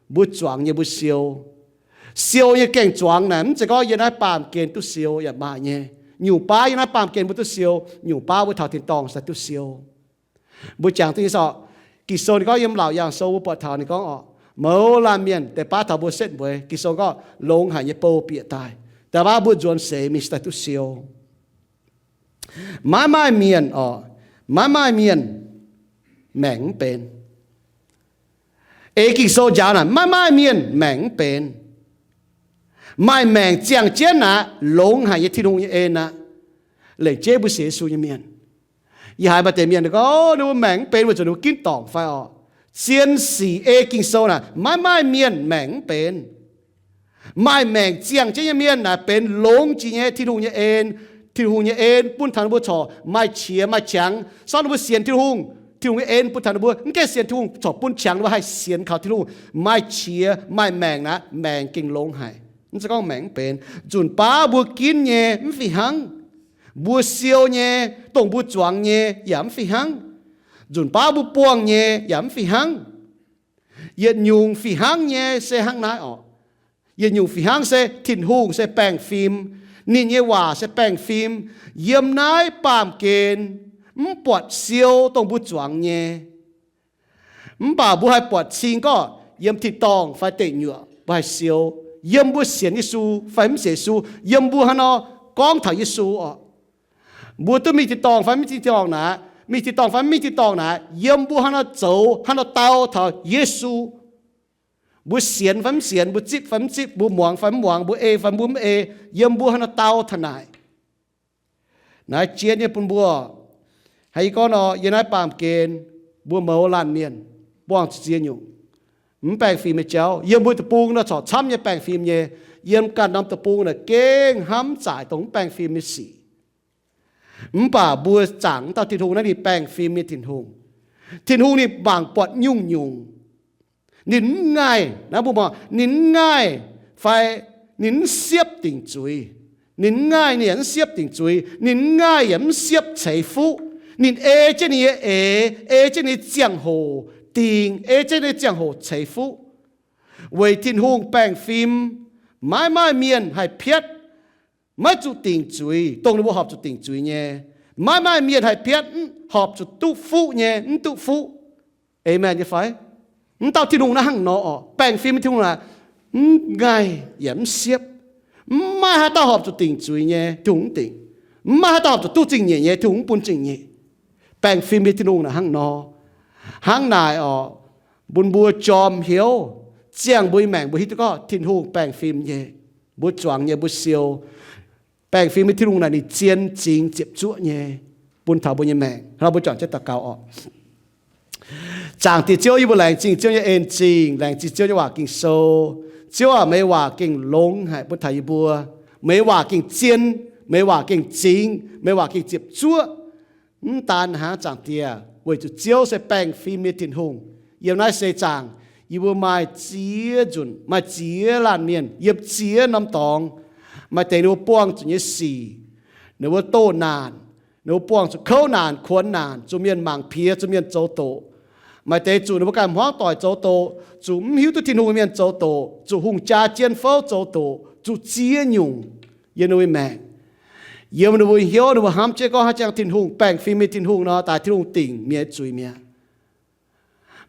Mbuo zuangx nyei mbuo siou. Siou nyei gaeng-zuangx naaic mv zeiz gorngv yiem naaiv baamh gen duqv siou, yaac maaih nyei. Nyungc baav yiem naaiv baamh gen mbuo duqv siou, nyungc baav mbuo taux tin-dorngh se duqv siou. Mbuo jangx duqv nyei, orqc, Ging-Sou ninh gorngv yiem Laauc Yaangh Sou mbuo buatc taux ninh gorngv, orqc, mouz laanh mienh deix baav taux mbuo setv mueiz, Ging-Sou gorngv longx haic nyei bou bieqc daaih, da'faanh mbuo nzuonx seix mingh se daaih duqv siou. Maiv maaih mienh, orqc, maiv maaih mienh maengc mv benx. Ei Ging-Sou njaaux naaic, maiv maaih mienh maengc mv benx. Maaih maengc ziangh jienv aqv, longx haic nyei Tin-Hungh nyei en aqv, lengc jeiv mbuo sienx Yesu nyei mienh. Yie haiz maaih deix mienh gorngv, ninh mbuo maengc mv benx weic zuqc ninh mbuo ginv dorngc fai, orqc? Zien sic ei Ging-Sou naaic, maiv maaih mienh maengc mv benx. Maaih maengc ziangh jienv nyei mienh naaic benx longx jiex nyei Tin-Hungh nyei en. Tin-Hungh nyei en bun taux ninh mbuo corc maaih qiex maaih qangx, se gorngv ninh mbuo sienx Tin-Hungh, Tin-Hungh nyei en bun taux ninh mbuo mv gaengh sienx Tin-Hungh corc bun qangx ninh mbuo haih sienx kaux Tin-Hungh. Maaih qiex maaih maengc naaic, maengc gengh longx haic. Mv zeiz gorngv maengc mv benx. Nzunc baav mbuo ginv nyei mv fih hnangv. Mbuo siou nyei, dongh mbuo zuangx nyei yaac mv fih hnangv. Nzunc baav mbuo buangh nyei yaac mv fih hnangv. Yietc nyungc fih hnangv nyei se hnangv naaiv, orqc. Yietc nyungc fih hnangv se Tin-Hungh se baengh fim. Ninh nyei waac se baengh fim. Yiem naaiv baamh gen mv buatc siou dongh mbuo zuangx nyei. Mv baac mbuo haih buatc cing gorngv yiem tin-dorngh fai deic nyuoqc mbuo haih siou, yiem mbuo sienx Yesu fai mv sienx Yesu, yiem mbuo haaix nor gorngv taux Yesu, orqc. Mbuo duqv mingh tin-dorngh fai mv tin-dorngh naaic, mingh tin-dorngh fai mv mingh tin-dorngh naaic, yiem mbuo haaix nor zoux, haaix nor dau taux Yesu. Mbuo sienx fai mv sienx, mbuo zipv fai mv zipv, mbuo muangx fai mv muangx, mbuo ei fai mbuo mv ei, yiem mbuo haaix nor dau taux naaic. Naaiv jien nyei bun mbuo, haiz yie gorngv nor, yiem naaiv baamh gen mbuo mouz laanh mienh buangh zuqc ziex nyungc mv baengh fim nyei jauv. Yiem mbuo deic-bung nor corc camv nyei baengh fim nyei. Yiem ganh norm deic-bung naaic gengh hnamv zaaic dongh mv baengh fim nyei sic. Mv baac mbuo zaangc mv dauh Tin-Hungh naaiv ninh baengh fim nyei Tin-Hungh. Tin-Hungh ninh mangc buatc nyungc-nyungc. Ninh mv ngaih, naaiv mbuo mangc, ninh mv ngaih fai ninh mv siepv dingc zuiz. Ninh mv ngaih, ninh yaac mv siepv dingc zuiz. Ninh mv ngaih yaac mv siepv ceix fuqv. Ninh ei jienv ninh nyei eix, ei jienv ninh nyei ziangh hoc dingc, ei jienv ninh nyei ziangh hoc ceix fuqv. Weic Tin-Hungh baengh fim, maiv maaih mienh haih piatv maiv zuqc dingc zuiz, dongh ninh mbuo horpc zuqc dingc zuiz nyei. Maiv maaih mienh haih piatv horpc zuqc duqv fuqv nyei, mv duqv fuqv. Aamen nyei fai? Mv dauh Tin-Hungh naaiv hnangv nor orqc. Baengh fim nyei Tin-Hungh naaic, mv ngaih yaac mv siepv. Mv maaih haaix dauh horpc zuqc dingc zuiz nyei, Tin-Hungh mv dingc. Mv maaih haaix dauh horpc zuqc duqv zingh nyeic nyei, Tin-Hungh mv bun zingh nyeic. Baengh fim nyei Tin-Hungh naaic hnangv nor. Hnangv naaic orqc, bun mbuo jorm hnyouv, ziangh mbuo nyei maengc mbuo hiuv duqv gorngv Tin-Hungh baengh fim nyei. Mbuo zuangx nyei, mbuo siou. Baengh fim nyei Tin-Hungh naaic ninh zien zingx ziepc zuoqv nyei bun taux mbuo nyei maengc. Hnangv nor mbuo juangc jienv daux gaux orqc. Zaangc Diex Ziouv, yie mbuo laengz zingh Ziouv nyei en-zingh, laengz zingh Ziouv nyei waac Ging-Sou. Ziouv aac, meih waac gengh longx haic bun taux yie mbuo. Meih waac gengh zien, meih waac gengh zingx, meih waac gengh ziepc zuoqv. Mv daan hnangv, Zaangc Diex, weic zuqc Ziouv se baengh fim nyei Tin-Hungh. Yiem naaiv seix zaangc yie mbuo maaih ziex nzunc, maaih ziex laanh mienh yiem ziex norm dorngx. Maaih deix ninh mbuo buangh zuqc nyei sic, ninh mbuo doh naanc, ninh mbuo buangh zuqc kouv naanc, kuonx naanc, zuqc mienh mangc piex, zuqc mienh zoux doqc. Maaih deix zuqc ninh mbuo ganh hmuangv doic zoux doqc, zuqc mv hiuv duqv Tin-Hungh mienh zoux doqc, zuqc hungh jaa jien fouv zoux doqc, zuqc ziex nyungc. yiem ninh mbuo nyei maengc. Yiem ninh mbuo hnyouv ninh mbuo hnamv jienv gorngv haaix jangx Tin-Hungh, baengh fim nyei Tin-Hungh nor, daaih Tin-Hungh dingc mienh nyei zuiz mi'aqv.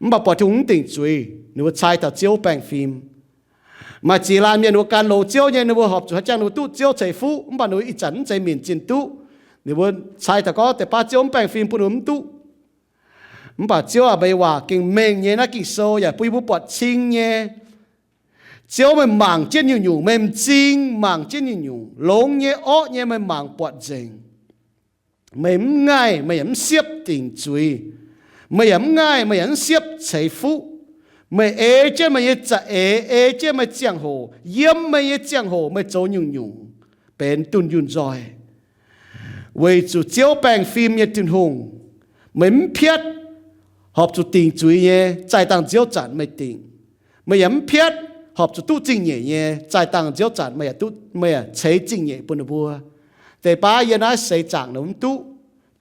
Mv baac buatc Tin-Hungh mv dingc zuiz, ninh mbuo cai taux Ziouv baengh fim. Maaih ziex laanh mienh ninh mbuo gan longx Ziouv nyei, ninh mbuo horpc zuqc haaix jangx ninh mbuo duqv Ziouv ceix fuqv, mv baac ninh mbuo ih zanc mv zeiz minc zinh duqv. Ninh mbuo cai taux gorngv deix baav Ziouv mv baengh fim bun ninh mbuo mv duqv. Mv baac Ziouv aac, meih nyei waac gengh mengh nyei, naaiv Ging-Sou yaac bun yie mbuo buatc cing nyei. Ziouv, meih mangc jienv nyungc-nyungc, meih m'zing mangc jienv nyungc-nyungc, longx nyei orqv nyei meih mangc buatc nzengc. Meih mv ngaih, meih yaac mv siepv dingc zuiz. Meih yaac mv ngaih, meih yaac mv siepv ceix fuqv. Meih ei jienv meih nyei za'eix, ei jienv meih ziangh hoc, yiem meih nyei ziangh hoc meih zoux nyungc-nyungc benx dunh yunh nzoih. Weic zuqc Ziouv baengh fim nyei Tin-Hungh, meih mv piatv horpc zuqc dingc zuiz nyei, zaih dangh Ziouv zanc meih dingc. Meih yaac mv piatv horpc zuqc duqv zingh nyeic nyei, zaih dangh Ziouv zanc meih yaac duqv, meih yaac ceix zingh nyeic bun ninh mbuo. Deix baav yiem naaiv seix zaangc ninh mbuo mv duqv,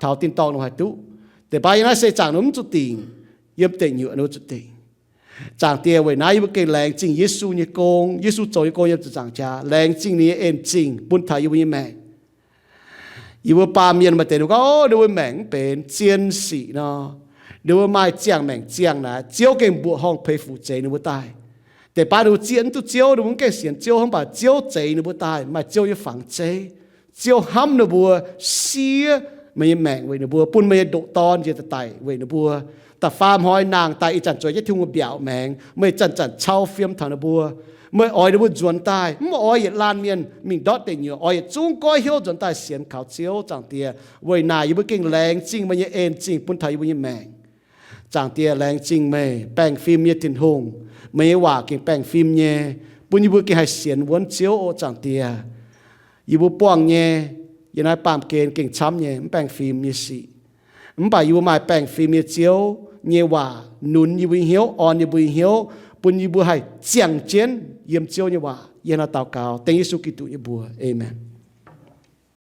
taux tin-dorngh ninh mbuo haih duqv. Deix baav yiem naaiv seix zaangc ninh mbuo mv zuqc dingc, yiem deic nyuoqc ninh mbuo zuqc dingc. Zaangc Diex, weic naaiv yie mbuo gengh laengz zingh Yesu nyei gong. Yesu zoux nyei gong yiem ziepc nzaangc jaax, laengz zingh ninh nyei en-zingh bun taux yie mbuo nyei maengc. Yie mbuo baamh mienh maaih deix ninh gorngv, Ov, ninh mbuo maengc mv benx zien sic nor, ninh mbuo maaih ziangh maengc ziangh naaic. Ziouv gengh mbuoqc horngh peix fuc zeix ninh mbuo daaih. Deix baav ninh mbuo zieqv mv duqv Ziouv, ninh mbuo mv gaengh sienx Ziouv, mv baac Ziouv zeix ninh mbuo daaih, maaih Ziouv nyei fangx zeiv. Ziouv hnamv ninh mbuo, siev meih nyei maengc weic ninh mbuo, bun meih nyei ndoqc Dorn njiec daaih daic weic ninh mbuo. Da'faam hnoi nangh daaih ih zanc zueiz jienv Tin-Hungh mbiaauc maengx, meih zanc-zanc cau fiem taux ninh mbuo. Meih oix ninh mbuo nzuonx daaih, mv oix yietc laanh mienh mingh ndortv deic nyuoqc, oix yietc zungv goiv hnyouv nzuonx daaih sienx kaux Ziouv. Zaangc Diex, weic naaic yie mbuo gengh laengz zingh meih nyei en-zingh bun taux yie mbuo nyei maengc. Zaangc Diex, laengz zingh meih, baengh fim nyei Tin-Hungh. Meih nyei waac gengh baengh fim nyei, bun yie mbuo gengh haih sienx wuonv Ziouv oc. Zaangc Diex, yie mbuo buangh nyei, yiem naaiv baamh gen gengh camv nyei mv baengh fim nyei sic. Mv baac yie mbuo maaih baengh fim nyei Ziouv nyei waac nunx yie mbuo nyei hnyouv, orn yie mbuo nyei hnyouv, bun yie mbuo haih ziangh jienv yiem Ziouv nyei waac. Yie hnangv naaiv daux gaux dengv Yesu Giduc nyei mbuox. Aamen.